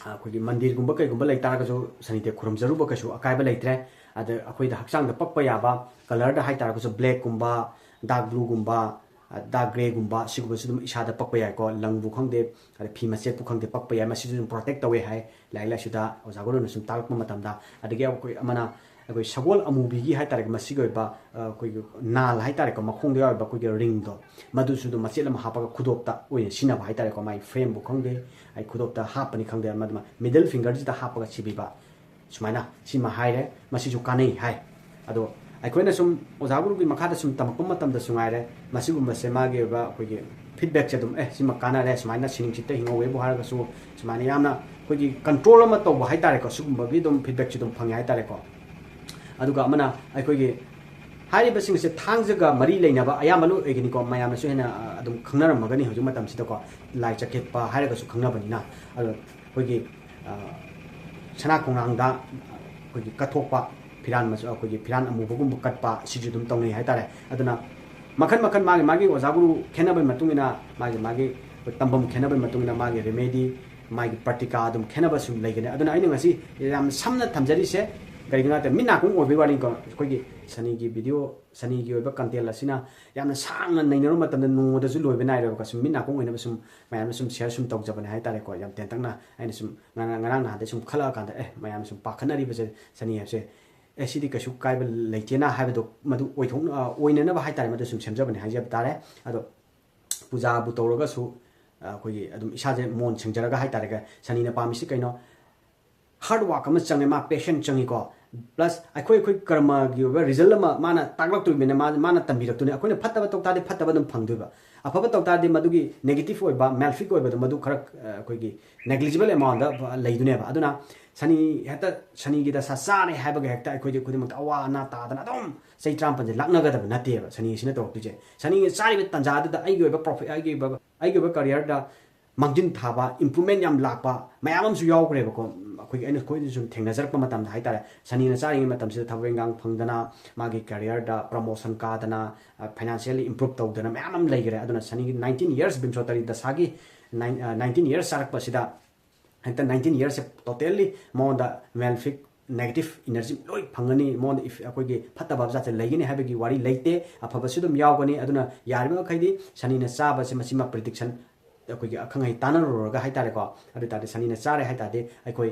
ꯑ, ꯑꯩꯈꯣꯏꯒꯤ ꯃꯟꯗꯤꯔꯒꯨꯝꯕ ꯀꯩꯒꯨꯝꯕ ꯂꯩ ꯇꯥꯔꯒꯁꯨ ꯁꯅꯤꯗꯦꯕ ꯈꯨꯔꯨꯝꯖꯔꯨꯕ ꯀꯩꯁꯨ ꯑꯀꯥꯏꯕ ꯂꯩꯇ꯭ꯔꯦ꯫ ꯑꯗ ꯑꯩꯈꯣꯏꯗ ꯍꯛꯆꯥꯡꯗ ꯄꯛꯄ ꯌꯥꯕ ꯀꯂꯔꯗ ꯍꯥꯏ ꯇꯥꯔꯒꯁꯨ ꯕ꯭ꯂꯦꯛꯀꯨꯝꯕ, ꯗꯥꯔꯛ ꯕ꯭ꯂꯨꯒꯨꯝꯕ, ꯑ, ꯗꯥꯔꯛ ꯒ꯭ꯔꯦꯒꯨꯝꯕ ꯁꯤꯒꯨꯝꯕꯁꯨ ꯑꯗꯨꯝ ꯏꯁꯥꯗ ꯄꯛꯄ ꯌꯥꯏꯀꯣ꯫ ꯂꯪꯕꯨ ꯈꯪꯗꯦ, ꯑꯗ ꯐꯤ ꯃꯆꯦꯠꯄꯨ ꯈꯪꯗꯦ ꯄꯛꯄ ꯌꯥꯏ꯫ ꯃꯁꯤꯁꯨ ꯑꯗꯨꯝ ꯄ꯭ꯔꯣꯇꯦꯛ ꯇꯧꯋꯦ ꯍꯥꯏ ꯂꯥꯏꯔꯤꯛ ꯂꯥꯏꯁꯨꯗ ꯑꯣꯖꯥ ꯒꯨꯔꯨꯅ ꯁꯨꯝ ꯇꯥꯛꯂꯛꯄ ꯃꯇꯝꯗ꯫ ꯑꯗꯒꯤ ꯑꯩꯈꯣꯏ ꯑꯃꯅ ꯑꯩꯈꯣꯏ ꯁꯒꯣꯜ ꯑꯃꯨꯕꯤꯒꯤ ꯍꯥꯏ ꯇꯥꯔꯦ, ꯃꯁꯤꯒꯤ ꯑꯣꯏꯕ, ꯑ, ꯑꯩꯈꯣꯏꯒꯤ ꯅꯥꯜ ꯍꯥꯏ ꯇꯥꯔꯦꯀꯣ, ꯃꯈꯣꯡꯗ ꯌꯥꯎꯔꯤꯕ ꯑꯩꯈꯣꯏꯒꯤ ꯔꯤꯡꯗꯣ, ꯃꯗꯨꯁꯨ ꯑꯗꯨꯝ ꯃꯆꯦꯠ ꯑꯃ ꯍꯥꯞꯄꯒ ꯈꯨꯗꯣꯞꯇ ꯑꯣꯏꯅ ꯁꯤꯖꯤꯟꯅꯕ ꯍꯥꯏ ꯇꯥꯔꯦꯀꯣ꯫ ꯃꯥꯒꯤ ꯐ꯭ꯔꯦꯝꯕꯨ ꯈꯪꯗꯦ, ꯑꯩ ꯈꯨꯗꯣꯞꯇ ꯍꯥꯞꯄꯅꯤ ꯈꯪꯗꯦ, ꯃꯗꯨꯃ ꯃꯤꯗꯜ ꯐꯤꯡꯒꯔꯁꯤꯗ ꯍꯥꯞꯄꯒ ꯁꯤꯕꯤꯕ, ꯁꯨꯃꯥꯏꯅ ꯁꯤꯃ ꯍꯥꯏꯔꯦ꯫ ꯃꯁꯤꯁꯨ ꯀꯥꯟꯅꯩ ꯍꯥꯏ꯫ ꯑꯗꯣ ꯑꯩꯈꯣꯏꯅ ꯁꯨꯝ ꯑꯣꯖꯥ ꯒꯨꯔꯨꯒꯤ ꯃꯈꯥꯗ ꯁꯨꯝ ꯇꯝꯃꯛꯄ ꯃꯇꯝꯗꯁꯨ ꯉꯥꯏꯔꯦ, ꯃꯁꯤꯒꯨꯝꯕꯁꯦ ꯃꯥꯒꯤ ꯑꯣꯏꯕ ꯑꯩꯈꯣꯏꯒꯤ ꯐꯤꯗꯕꯦꯛꯁꯦ ꯑꯗꯨꯝ, "ꯑꯦ, ꯁꯤꯃ ꯀꯥꯟꯅꯔꯦ, ꯁꯨꯃꯥꯏꯅ ꯁꯤꯅꯤꯡꯁꯤꯠꯇ ꯍꯤꯡꯍꯧꯋꯦꯕꯨ" ꯍꯥꯏꯔꯒꯁꯨ, ꯁꯨꯃꯥꯏꯅ ꯌꯥꯝꯅ ꯑꯩꯈꯣꯏꯒꯤ ꯀꯟꯇ꯭ꯔꯣꯜ ꯑꯃ ꯇꯧꯕ ꯍꯥꯏ ꯇꯥꯔꯦꯀꯣ, ꯁꯤꯒꯨꯝꯕꯒꯤ ꯑꯗꯨꯝ ꯐꯤꯗꯕꯦꯛꯁꯦ ꯑꯗꯨꯝ ꯐꯪꯉꯦ ꯍꯥꯏ ꯇꯥꯔꯦꯀꯣ꯫ ꯑꯗꯨꯒ ꯑꯃꯅ ꯑꯩꯈꯣꯏꯒꯤ ꯍꯥꯏꯔꯤꯕꯁꯤꯡꯁꯦ ꯊꯥꯡꯖꯒ ꯃꯔꯤ ꯂꯩꯅꯕ ꯑꯌꯥꯝꯕ ꯂꯣꯏ ꯑꯣꯏꯒꯅꯤꯀꯣ, ꯃꯌꯥꯝꯅꯁꯨ ꯍꯦꯟꯅ ꯑ, ꯑꯗꯨꯝ ꯈꯪꯅꯔꯝꯃꯒꯅꯤ ꯍꯧꯖꯤꯛ ꯃꯇꯝꯁꯤꯗꯀꯣ, ꯂꯥꯏ ꯆꯠꯈꯤꯠꯄ ꯍꯥꯏꯔꯒꯁꯨ ꯈꯪꯅꯕꯅꯤꯅ꯫ ꯑꯗꯣ ꯑꯩꯈꯣꯏꯒꯤ ꯑ, ꯁꯅꯥ ꯈꯣꯡꯅꯥꯡꯗ ꯑꯩꯈꯣꯏꯒꯤ ꯀꯠꯊꯣꯛꯄ, ꯐꯤꯔꯥꯟ ꯃꯆꯨ, ꯑꯩꯈꯣꯏꯒꯤ ꯐꯤꯔꯥꯟ ꯑꯃꯨꯕꯒꯨꯝꯕ ꯀꯠꯄ, ꯁꯤꯁꯨ ꯑꯗꯨꯝ ꯇꯧꯅꯩ ꯍꯥꯏꯇꯥꯔꯦ꯫ ꯑꯗꯨꯅ ꯃꯈꯟ ꯃꯈꯟ, ꯃꯥꯒꯤ ꯃꯥꯒꯤ ꯑꯣꯖꯥ ꯒꯨꯔꯨ ꯈꯦꯠꯅꯕꯒꯤ ꯃꯇꯨꯡ ꯏꯟꯅ, ꯃꯥꯒꯤ ꯃꯥꯒꯤ ꯇꯝꯐꯝ ꯈꯦꯠꯅꯕꯒꯤ ꯃꯇꯨꯡ ꯏꯟꯅ ꯃꯥꯒꯤ ꯔꯦꯃꯦꯗꯤ, ꯃꯥꯒꯤ ꯄ꯭ꯔꯇꯤꯀꯥ ꯑꯗꯨꯝ ꯈꯦꯠꯅꯕ ꯁꯨꯝ ꯂꯩꯒꯅꯤ꯫ ꯑꯗꯨꯅ ꯑꯩꯅ ꯉꯁꯤ ꯌꯥꯝ ꯁꯝꯅ ꯊꯝꯖꯔꯤꯁꯦ ꯀꯔꯤꯒꯤꯅꯣ ꯍꯥꯏꯕꯗ ꯃꯤꯠ ꯅꯥꯀꯣꯡ ꯑꯣꯏꯕꯒꯤ ꯋꯥꯔꯤꯅꯤꯀꯣ꯫ ꯑꯩꯈꯣꯏꯒꯤ ꯁꯅꯤꯒꯤ ꯚꯤꯗꯤꯑꯣ, ꯁꯅꯤꯒꯤ ꯑꯣꯏꯕ ꯀꯟꯇꯦꯟ ꯑꯁꯤꯅ ꯌꯥꯝꯅ ꯁꯥꯡꯅ ꯅꯩꯅꯔꯨꯕ ꯃꯇꯝꯗ ꯅꯣꯡꯃꯗꯁꯨ ꯂꯣꯏꯕ ꯅꯥꯏꯔꯣꯏꯕꯀꯣ꯫ ꯁꯨꯝ ꯃꯤꯠ ꯅꯥꯀꯣꯡ ꯑꯣꯏꯅꯕ ꯁꯨꯝ ꯃꯌꯥꯝꯅ ꯁꯨꯝ ꯁꯤꯌꯔ ꯁꯨꯝ ꯇꯧꯖꯕꯅꯦ ꯍꯥꯏꯇꯥꯔꯦꯀꯣ꯫ ꯌꯥꯝ ꯇꯦꯟꯇꯛꯅ ꯑꯩꯅ ꯁꯨꯝ ꯉꯔꯥꯡ, ꯉꯔꯥꯡ ꯅꯍꯥꯟꯗꯩ ꯁꯨꯝ ꯈꯜꯂꯛꯑꯀꯥꯟꯗ, ꯑꯦ, ꯃꯌꯥꯝ ꯁꯨꯝ ꯄꯥꯈꯠꯅꯔꯤꯕꯁꯦ ꯁꯅꯤ ꯍꯥꯏꯕꯁꯦ, ꯑꯦ, ꯁꯤꯗꯤ ꯀꯩꯁꯨ ꯀꯥꯏꯕ ꯂꯩꯇꯦꯅ ꯍꯥꯏꯕꯗꯣ ꯃꯗꯨ ꯑꯣꯏꯊꯣꯛꯅ-, ꯑ, ꯑꯣꯏꯅꯅꯕ ꯍꯥꯏꯇꯥꯔꯦ, ꯃꯗꯨ ꯁꯨꯝ ꯁꯦꯝꯖꯕꯅꯦ ꯍꯥꯏꯖꯕ ꯇꯥꯔꯦ꯫ ꯑꯗꯣ ꯄꯨꯖꯥꯕꯨ ꯇꯧꯔꯒꯁꯨ, ꯑ, ꯑꯩꯈꯣꯏꯒꯤ ꯑꯗꯨꯝ ꯏꯁꯥꯁꯦ ꯃꯣꯟ ꯁꯦꯡꯖꯔꯒ ꯍꯥꯏꯇꯥꯔꯦ, ꯁꯅꯤꯅ ꯄꯥꯝꯃꯤꯁꯤ ꯀꯩꯅꯣ? ꯍꯥꯔꯗ ꯋꯥꯔꯛ ꯑꯃ ꯆꯪꯉꯦ, ꯃꯥ ꯄꯦꯁꯟ ꯆꯪꯉꯤꯀꯣ꯫ ꯄ꯭ꯂꯁ ꯑꯩꯈꯣꯏ, ꯑꯩꯈꯣꯏ ꯀꯔꯃꯒꯤ ꯑꯣꯏꯕ ꯔꯤꯖꯜ ꯑꯃ ꯃꯥꯅ ꯇꯥꯛꯂꯛꯇꯣꯔꯤꯕꯅꯤꯅ, ꯃꯥ-, ꯃꯥꯅ ꯇꯝꯕꯤꯔꯛꯇꯣꯏꯅꯤ꯫ ꯑꯩꯈꯣꯏꯅ ꯐꯠꯇꯕ ꯇꯧ ꯇꯥꯔꯗꯤ ꯐꯠꯇꯕ ꯑꯗꯨꯝ ꯐꯪꯗꯣꯏꯕ, ꯑꯐꯕ ꯇꯧ ꯇꯥꯔꯗꯤ ꯃꯗꯨꯒꯤ ꯅꯦꯒꯦꯇꯤꯚ ꯑꯣꯏꯕ, ꯃꯦꯜꯐꯤꯛ ꯑꯣꯏꯕꯗꯣ ꯃꯗꯨ ꯈꯔ, ꯑ, ꯑꯩꯈꯣꯏꯒꯤ ꯅꯦꯒ꯭ꯂꯤꯖꯤꯕꯜ ꯑꯦꯃꯥꯎꯟꯗ ꯂꯩꯗꯣꯏꯅꯦꯕ꯫ ꯑꯗꯨꯅ ꯁꯅꯤ ꯍꯦꯛꯇ, ꯁꯅꯤꯒꯤ ꯗꯁꯥ ꯆꯥꯔꯦ ꯍꯥꯏꯕꯒ ꯍꯦꯛꯇ ꯑꯩꯈꯣꯏꯗꯤ ꯈꯨꯗꯤꯡꯃꯛꯇ ꯑꯋꯥ ꯑꯅꯥ ꯇꯥꯗꯅ ꯑꯗꯨꯝ ꯆꯍꯤ ꯇꯔꯥꯃꯥꯄꯟꯁꯦ ꯂꯥꯛꯅꯒꯗꯕ ꯅꯠꯇꯦꯕ ꯁꯅꯤꯁꯤꯅ ꯇꯧꯔꯛꯇꯣꯏꯁꯦ꯫ ꯁꯅꯤꯅ ꯆꯥꯔꯤꯕ ꯇꯥꯟꯖꯥꯗꯨꯗ ꯑꯩꯒꯤ ꯑꯣꯏꯕ ꯄ꯭ꯔꯣꯐꯤ-, ꯑꯩꯒꯤ ꯑꯣꯏꯕ, ꯑꯩꯒꯤ ꯑꯣꯏꯕ ꯀꯔꯤꯌꯔꯗ ꯃꯥꯡꯖꯤꯟ ꯊꯥꯕ, ꯏꯝꯄ꯭ꯔꯨꯚꯃꯦꯟ ꯌꯥꯝ ꯂꯥꯛꯄ ꯃꯌꯥꯝ ꯑꯃꯁꯨ ꯌꯥꯎꯈ꯭ꯔꯦꯕꯀꯣ꯫ ꯑꯩꯈꯣꯏꯒꯤ, ꯑꯩꯅ ꯑꯩꯈꯣꯏꯗ ꯁꯨꯝ ꯊꯦꯡꯅꯖꯔꯛꯄ ꯃꯇꯝꯗ ꯍꯥꯏꯇꯥꯔꯦ, ꯁꯅꯤꯅ ꯆꯥꯔꯤꯉꯩ ꯃꯇꯝꯁꯤꯗ ꯊꯕꯛ ꯏꯟꯈꯥꯡ ꯐꯪꯗꯅ, ꯃꯥꯒꯤ ꯀꯦꯔꯤꯌꯔꯗ ꯄ꯭ꯔꯃꯣꯁꯟ ꯀꯥꯗꯅ, ꯐꯥꯏꯅꯥꯟꯁꯤꯌꯦꯜꯂꯤ ꯏꯝꯄ꯭ꯔꯨꯚ ꯇꯧꯗꯅ ꯃꯌꯥꯝ ꯑꯃ ꯂꯩꯈ꯭ꯔꯦ꯫ ꯑꯗꯨꯅ ꯁꯅꯤꯒꯤ ꯅꯥꯏꯟꯇꯤꯟ ꯌꯔꯁ, ꯕꯤꯝꯁꯣꯇꯔꯤ ꯗꯁꯥꯒꯤ ꯅꯥꯏꯟ-, ꯑ, ꯅꯥꯏꯟꯇꯤꯟ ꯌꯔꯁ ꯆꯥꯔꯛꯄꯁꯤꯗ, ꯍꯦꯛꯇ ꯅꯥꯏꯟꯇꯤꯟ ꯌꯔꯁꯁꯦ ꯇꯣꯇꯦꯜꯂꯤ ꯃꯉꯣꯟꯗ ꯃꯦꯜꯐꯤꯛ ꯅꯦꯒꯦꯇꯤꯚ ꯏꯅꯔꯖꯤ ꯂꯣꯏ ꯐꯪꯒꯅꯤ, ꯃꯉꯣꯟꯗ ꯏꯐ-, ꯑꯩꯈꯣꯏꯒꯤ ꯐꯠꯇꯕ ꯖꯥꯠꯁꯦ ꯂꯩꯒꯅꯤ ꯍꯥꯏꯕꯒꯤ ꯋꯥꯔꯤ ꯂꯩꯇꯦ, ꯑꯐꯕꯁꯨ ꯑꯗꯨꯝ ꯌꯥꯎꯒꯅꯤ꯫ ꯑꯗꯨꯅ ꯌꯥꯔꯤꯕ ꯃꯈꯩꯗꯤ ꯁꯅꯤꯅ ꯆꯥꯕꯁꯦ ꯃꯁꯤꯃ ꯄ꯭ꯔꯤꯗꯤꯛꯁꯟ ꯑꯩꯈꯣꯏꯒꯤ ꯑꯈꯪ ꯑꯍꯩ ꯇꯥꯟꯅꯔꯨꯔꯒ ꯍꯥꯏꯇꯥꯔꯦꯀꯣ꯫ ꯑꯗꯨ ꯑꯣꯏ ꯇꯥꯔꯗꯤ ꯁꯅꯤꯅ ꯆꯥꯔꯦ ꯍꯥꯏ ꯇꯥꯔꯗꯤ ꯑꯩꯈꯣꯏ,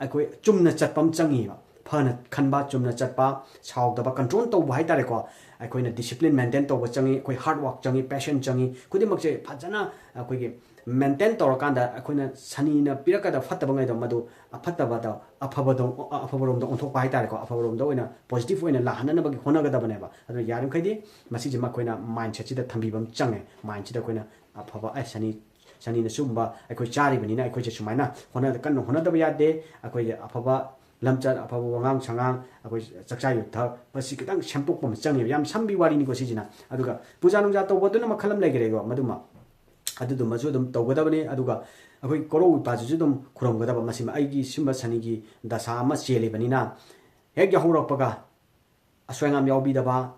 ꯑꯩꯈꯣꯏ ꯆꯨꯝꯅ ꯆꯠꯄ ꯑꯃ ꯆꯪꯉꯤꯕ, ꯐꯅ ꯈꯟꯕ, ꯆꯨꯝꯅ ꯆꯠꯄ, ꯁꯥꯎꯗꯕ, ꯀꯟꯇ꯭ꯔꯣꯜ ꯇꯧꯕ ꯍꯥꯏꯇꯥꯔꯦꯀꯣ꯫ ꯑꯩꯈꯣꯏꯅ ꯗꯤꯁꯤꯄ꯭ꯂꯤꯟ ꯃꯦꯟꯇꯦꯟ ꯇꯧꯕ ꯆꯪꯉꯤ, ꯑꯩꯈꯣꯏ ꯍꯥꯔꯗ ꯋꯥꯔꯛ ꯆꯪꯉꯤ, ꯄꯦꯁꯟ ꯆꯪꯉꯤ, ꯈꯨꯗꯤꯡꯃꯛꯁꯦ ꯐꯖꯅ ꯑꯩꯈꯣꯏꯒꯤ ꯃꯦꯟꯇꯦꯟ ꯇꯧꯔꯀꯥꯟꯗ ꯑꯩꯈꯣꯏꯅ ꯁꯅꯤꯅ ꯄꯤꯔꯛꯀꯗꯕ ꯐꯠꯇꯕꯉꯩꯗꯣ ꯃꯗꯨ ꯑꯐꯠꯇꯕꯗ ꯑꯐꯕꯗ, ꯑꯐꯕꯔꯣꯝꯗ ꯑꯣꯟꯊꯣꯛꯄ ꯍꯥꯏꯇꯥꯔꯦꯀꯣ, ꯑꯐꯕꯔꯣꯝꯗ ꯑꯣꯏꯅ ꯄꯣꯖꯤꯇꯤꯚ ꯑꯣꯏꯅ ꯂꯥꯛꯍꯟꯅꯅꯕꯒꯤ ꯍꯣꯠꯅꯒꯗꯕꯅꯦꯕ꯫ ꯑꯗꯨꯅ ꯌꯥꯔꯤꯃꯈꯩꯗꯤ ꯃꯁꯤꯁꯤꯃ ꯑꯩꯈꯣꯏꯅ ꯃꯥꯏꯟꯁꯦꯠꯁꯤꯗ ꯊꯝꯕꯤꯕ ꯑꯃ ꯆꯪꯉꯦ꯫ ꯃꯥꯏꯟꯁꯤꯗ ꯑꯩꯈꯣꯏꯅ ꯑꯐꯕ, ꯑꯦ, ꯁꯅꯤ, ꯁꯅꯤꯅ ꯁꯤꯒꯨꯝꯕ ꯑꯩꯈꯣꯏ ꯆꯥꯔꯤꯕꯅꯤꯅ ꯑꯩꯈꯣꯏꯁꯦ ꯁꯨꯃꯥꯏꯅ ꯍꯣꯠꯅ-, ꯀꯟꯅ ꯍꯣꯠꯅꯗꯕ ꯌꯥꯗꯦ, ꯑꯩꯈꯣꯏꯁꯦ ꯑꯐꯕ ꯂꯝꯆꯠ, ꯑꯐꯕ ꯋꯥꯉꯥꯡ ꯁꯉꯥꯡ, ꯑꯩꯈꯣꯏ ꯆꯥꯛꯆꯥ ꯌꯨꯊꯛ, ꯃꯁꯤ ꯈꯤꯇꯪ ꯁꯦꯝꯗꯣꯛꯄ ꯑꯃ ꯆꯪꯉꯦꯕ꯫ ꯌꯥꯝ ꯁꯝꯕꯤ ꯋꯥꯔꯤꯅꯤꯀꯣ ꯁꯤꯁꯤꯅ꯫ ꯑꯗꯨꯒ ꯄꯨꯖꯥ ꯅꯨꯡꯖꯥ ꯇꯧꯕꯗꯨꯅ ꯃꯈꯜ ꯑꯃ ꯂꯩꯈ꯭ꯔꯦꯀꯣ, ꯃꯗꯨꯃ ꯑꯗꯨꯗꯨꯃꯁꯨ ꯑꯗꯨꯝ ꯇꯧꯒꯗꯕꯅꯤ꯫ ꯑꯗꯨꯒ ꯑꯩꯈꯣꯏ ꯀꯣꯔꯧ ꯏꯄꯥꯁꯤꯁꯨ ꯑꯗꯨꯝ ꯈꯨꯔꯨꯝꯒꯗꯕ꯫ ꯃꯁꯤꯃ ꯑꯩꯒꯤ ꯁꯤꯒꯨꯝꯕ ꯁꯅꯤꯒꯤ ꯗꯁꯥ ꯑꯃ ꯆꯦꯜꯂꯤꯕꯅꯤꯅ, ꯍꯦꯛ ꯌꯥꯍꯧꯔꯛꯄꯒ ꯑꯁꯣꯏ ꯑꯉꯥꯝ ꯌꯥꯎꯕꯤꯗꯕ,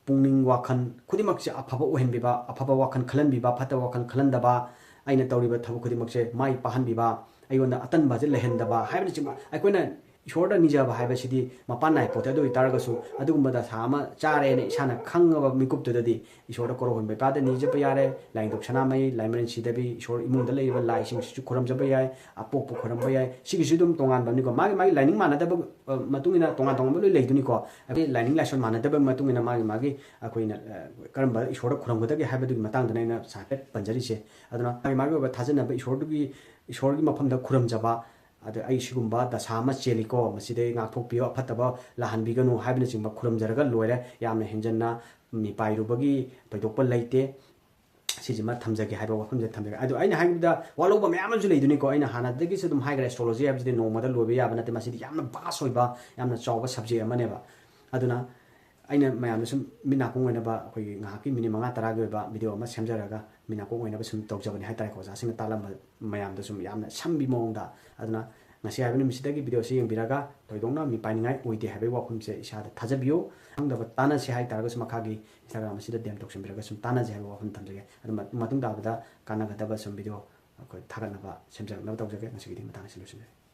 ꯄꯨꯛꯅꯤꯡ ꯋꯥꯈꯜ ꯈꯨꯗꯤꯡꯃꯛꯁꯦ ꯑꯐꯕ ꯑꯣꯏꯍꯟꯕꯤꯕ, ꯑꯐꯕ ꯋꯥꯈꯜ ꯈꯜꯍꯟꯕꯤꯕ, ꯐꯠꯇꯕ ꯋꯥꯈꯜ ꯈꯜꯍꯟꯗꯕ, ꯑꯩꯅ ꯇꯧꯔꯤꯕ ꯊꯕꯛ ꯈꯨꯗꯤꯡꯃꯛꯁꯦ ꯃꯥꯏ ꯄꯥꯛꯍꯟꯕꯤꯕ, ꯑꯩꯉꯣꯟꯗ ꯑꯇꯟꯕꯁꯦ ꯂꯩꯍꯟꯗꯕ ꯍꯥꯏꯕꯅꯆꯤꯡꯕ꯫ ꯑꯩꯈꯣꯏꯅ ꯏꯁꯣꯔꯗ ꯅꯤꯖꯕ ꯍꯥꯏꯕꯁꯤꯗꯤ ꯃꯄꯥꯟ ꯅꯥꯏ ꯄꯣꯠꯇꯦ꯫ ꯑꯗꯨ ꯑꯣꯏꯇꯥꯔꯒꯁꯨ ꯑꯗꯨꯒꯨꯝꯕ ꯗꯁꯥ ꯑꯃ ꯆꯥꯔꯦꯅ ꯏꯁꯥꯅ ꯈꯪꯉꯕ ꯃꯤꯀꯨꯞꯇꯨꯗꯗꯤ ꯏꯁꯣꯔꯗ ꯀꯣꯔꯧꯍꯟꯕ ꯏꯄꯥꯗ ꯅꯤꯖꯕ ꯌꯥꯔꯦ꯫ ꯂꯥꯏꯅꯤꯡꯊꯧ ꯁꯅꯥꯃꯍꯤ, ꯂꯥꯏꯃꯔꯦꯟ ꯁꯤꯗꯕꯤ, ꯏꯁꯣꯔ ꯏꯃꯨꯡꯗ ꯂꯩꯔꯤꯕ ꯂꯥꯏꯁꯤꯡꯁꯤꯁꯨ ꯈꯨꯔꯨꯝꯖꯕ ꯌꯥꯏ, ꯑꯄꯣꯛꯄ ꯈꯨꯔꯨꯝꯕ ꯌꯥꯏ꯫ ꯁꯤꯒꯤꯁꯨ ꯑꯗꯨꯝ ꯇꯣꯉꯥꯟꯕꯅꯤꯀꯣ꯫ ꯃꯥꯒꯤ ꯃꯥꯒꯤ ꯂꯥꯏꯅꯤꯡ ꯃꯥꯟꯅꯗꯕ, ꯑ, ꯃꯇꯨꯡ ꯏꯟꯅ ꯇꯣꯉꯥꯟ ꯇꯣꯉꯥꯟꯕ ꯂꯣꯏ ꯂꯩꯗꯣꯏꯅꯤꯀꯣ꯫ ꯑꯩꯈꯣꯏ ꯂꯥꯏꯅꯤꯡ ꯂꯥꯏꯁꯣꯟ ꯃꯥꯟꯅꯗꯕ ꯃꯇꯨꯡ ꯏꯟꯅ ꯃꯥꯒꯤ ꯃꯥꯒꯤ ꯑꯩꯈꯣꯏꯅ, ꯑ, ꯀꯔꯝꯕ ꯏꯁꯣꯔꯗ ꯈꯨꯔꯨꯝꯒꯗꯒꯦ ꯍꯥꯏꯕꯗꯨꯒꯤ ꯃꯇꯥꯡꯗꯅ ꯑꯩꯅ ꯉꯁꯥꯏ ꯍꯥꯏꯐꯦꯠ ꯄꯟꯖꯔꯤꯁꯦ꯫ ꯑꯗꯨꯅ ꯃꯥꯒꯤ ꯃꯥꯒꯤ ꯑꯣꯏꯕ ꯊꯥꯖꯅꯕ ꯏꯁꯣꯔꯗꯨꯒꯤ, ꯏꯁꯣꯔꯒꯤ ꯃꯐꯝꯗ ꯈꯨꯔꯨꯝꯖꯕ, ꯑꯗ ꯑꯩ ꯁꯤꯒꯨꯝꯕ ꯗꯁꯥ ꯑꯃ ꯆꯦꯜꯂꯤꯀꯣ, ꯃꯁꯤꯗꯩ ꯉꯥꯛꯊꯣꯛꯄꯤꯌꯨ, ꯑꯐꯠꯇꯕ ꯂꯥꯛꯍꯟꯕꯤꯒꯅꯨ ꯍꯥꯏꯕꯅꯆꯤꯡꯕ ꯈꯨꯔꯨꯝꯖꯔꯒ ꯂꯣꯏꯔꯦ꯫ ꯌꯥꯝꯅ ꯍꯦꯟꯖꯟꯅ ꯃꯤꯄꯥꯏꯔꯨꯕꯒꯤ ꯊꯣꯏꯗꯣꯛꯄ ꯂꯩꯇꯦ꯫ ꯁꯤꯁꯤꯃ ꯊꯝꯖꯒꯦ ꯍꯥꯏꯕ ꯋꯥꯐꯝꯁꯦ ꯊꯝꯖꯒꯦ꯫ ꯑꯗꯣ ꯑꯩꯅ ꯍꯥꯏꯕꯗ ꯋꯥꯠꯍꯧꯕ ꯃꯌꯥꯝ ꯑꯃꯁꯨ ꯂꯩꯗꯣꯏꯅꯤꯀꯣ꯫ ꯑꯩꯅ ꯍꯥꯟꯅꯗꯒꯤꯁꯨ ꯑꯗꯨꯝ ꯍꯥꯏꯈ꯭ꯔꯦ, ꯑꯦꯁꯇ꯭ꯔꯣꯂꯣꯖꯤ ꯍꯥꯏꯕꯁꯤꯗꯤ ꯅꯣꯡꯃꯗ ꯂꯣꯏꯕ ꯌꯥꯕ ꯅꯠꯇꯦ꯫ ꯃꯁꯤꯗꯤ ꯌꯥꯝꯅ ꯚꯥꯁ ꯑꯣꯏꯕ, ꯌꯥꯝꯅ ꯆꯥꯎꯕ ꯁꯕꯖꯦꯛ ꯑꯃꯅꯦꯕ꯫ ꯑꯗꯨꯅ ꯑꯩꯅ ꯃꯌꯥꯝꯗ ꯁꯨꯝ ꯃꯤꯠ ꯅꯥꯀꯣꯡ ꯑꯣꯏꯅꯕ ꯑꯩꯈꯣꯏꯒꯤ ꯉꯥꯏꯍꯥꯛꯀꯤ ꯃꯤꯅꯤꯠ ꯃꯉꯥ ꯇꯔꯥꯒꯤ ꯑꯣꯏꯕ ꯚꯤꯗꯤꯑꯣ ꯑꯃ ꯁꯦꯝꯖꯔꯒ ꯃꯤꯠ ꯅꯥꯀꯣꯡ ꯑꯣꯏꯅꯕ ꯁꯨꯝ ꯇꯧꯖꯕꯅꯤ ꯍꯥꯏꯇꯥꯔꯦꯀꯣ꯫ ꯑꯣꯖꯥꯁꯤꯡꯅ ꯇꯥꯜꯂꯝꯕ ꯃꯌꯥꯝꯗꯣ ꯁꯨꯝ ꯌꯥꯝꯅ ꯁꯝꯕꯤ ꯃꯑꯣꯡꯗ꯫ ꯑꯗꯨꯅ ꯉꯁꯤ ꯍꯥꯏꯕ ꯅꯨꯃꯤꯠꯁꯤꯗꯒꯤ ꯚꯤꯗꯤꯑꯣꯁꯤ ꯌꯦꯡꯕꯤꯔꯒ ꯊꯣꯏꯗꯣꯛꯅ ꯃꯤꯄꯥꯏꯅꯤꯡꯉꯥꯏ ꯑꯣꯏꯗꯦ ꯍꯥꯏꯕꯒꯤ ꯋꯥꯐꯝꯁꯦ ꯏꯁꯥꯗ ꯊꯥꯖꯕꯤꯌꯨ꯫ ꯈꯪꯗꯕ ꯇꯥꯟꯅꯁꯤ ꯍꯥꯏꯇꯥꯔꯒꯁꯨ ꯃꯈꯥꯒꯤ Instagram ꯑꯁꯤꯗ DM ꯇꯧꯁꯤꯟꯕꯤꯔꯒ ꯁꯨꯝ ꯇꯥꯟꯅꯁꯤ ꯍꯥꯏꯕ ꯋꯥꯐꯝ ꯊꯝꯖꯒꯦ꯫ ꯑꯗꯨ ꯃ-, ꯃꯇꯨꯡ ꯇꯥꯕꯗ ꯀꯥꯟꯅꯒꯗꯕ ꯁꯨꯝ ꯚꯤꯗꯤꯑꯣ ꯑꯩꯈꯣꯏ ꯊꯥꯒꯠꯅꯕ ꯁꯦꯝꯖꯔꯛꯅꯕ ꯇꯧꯖꯒꯦ꯫ ꯉꯁꯤꯒꯤꯗꯤ ꯃꯇꯥꯡ ꯑꯁꯤ ꯂꯣꯏꯁꯤꯟꯖꯔꯦ꯫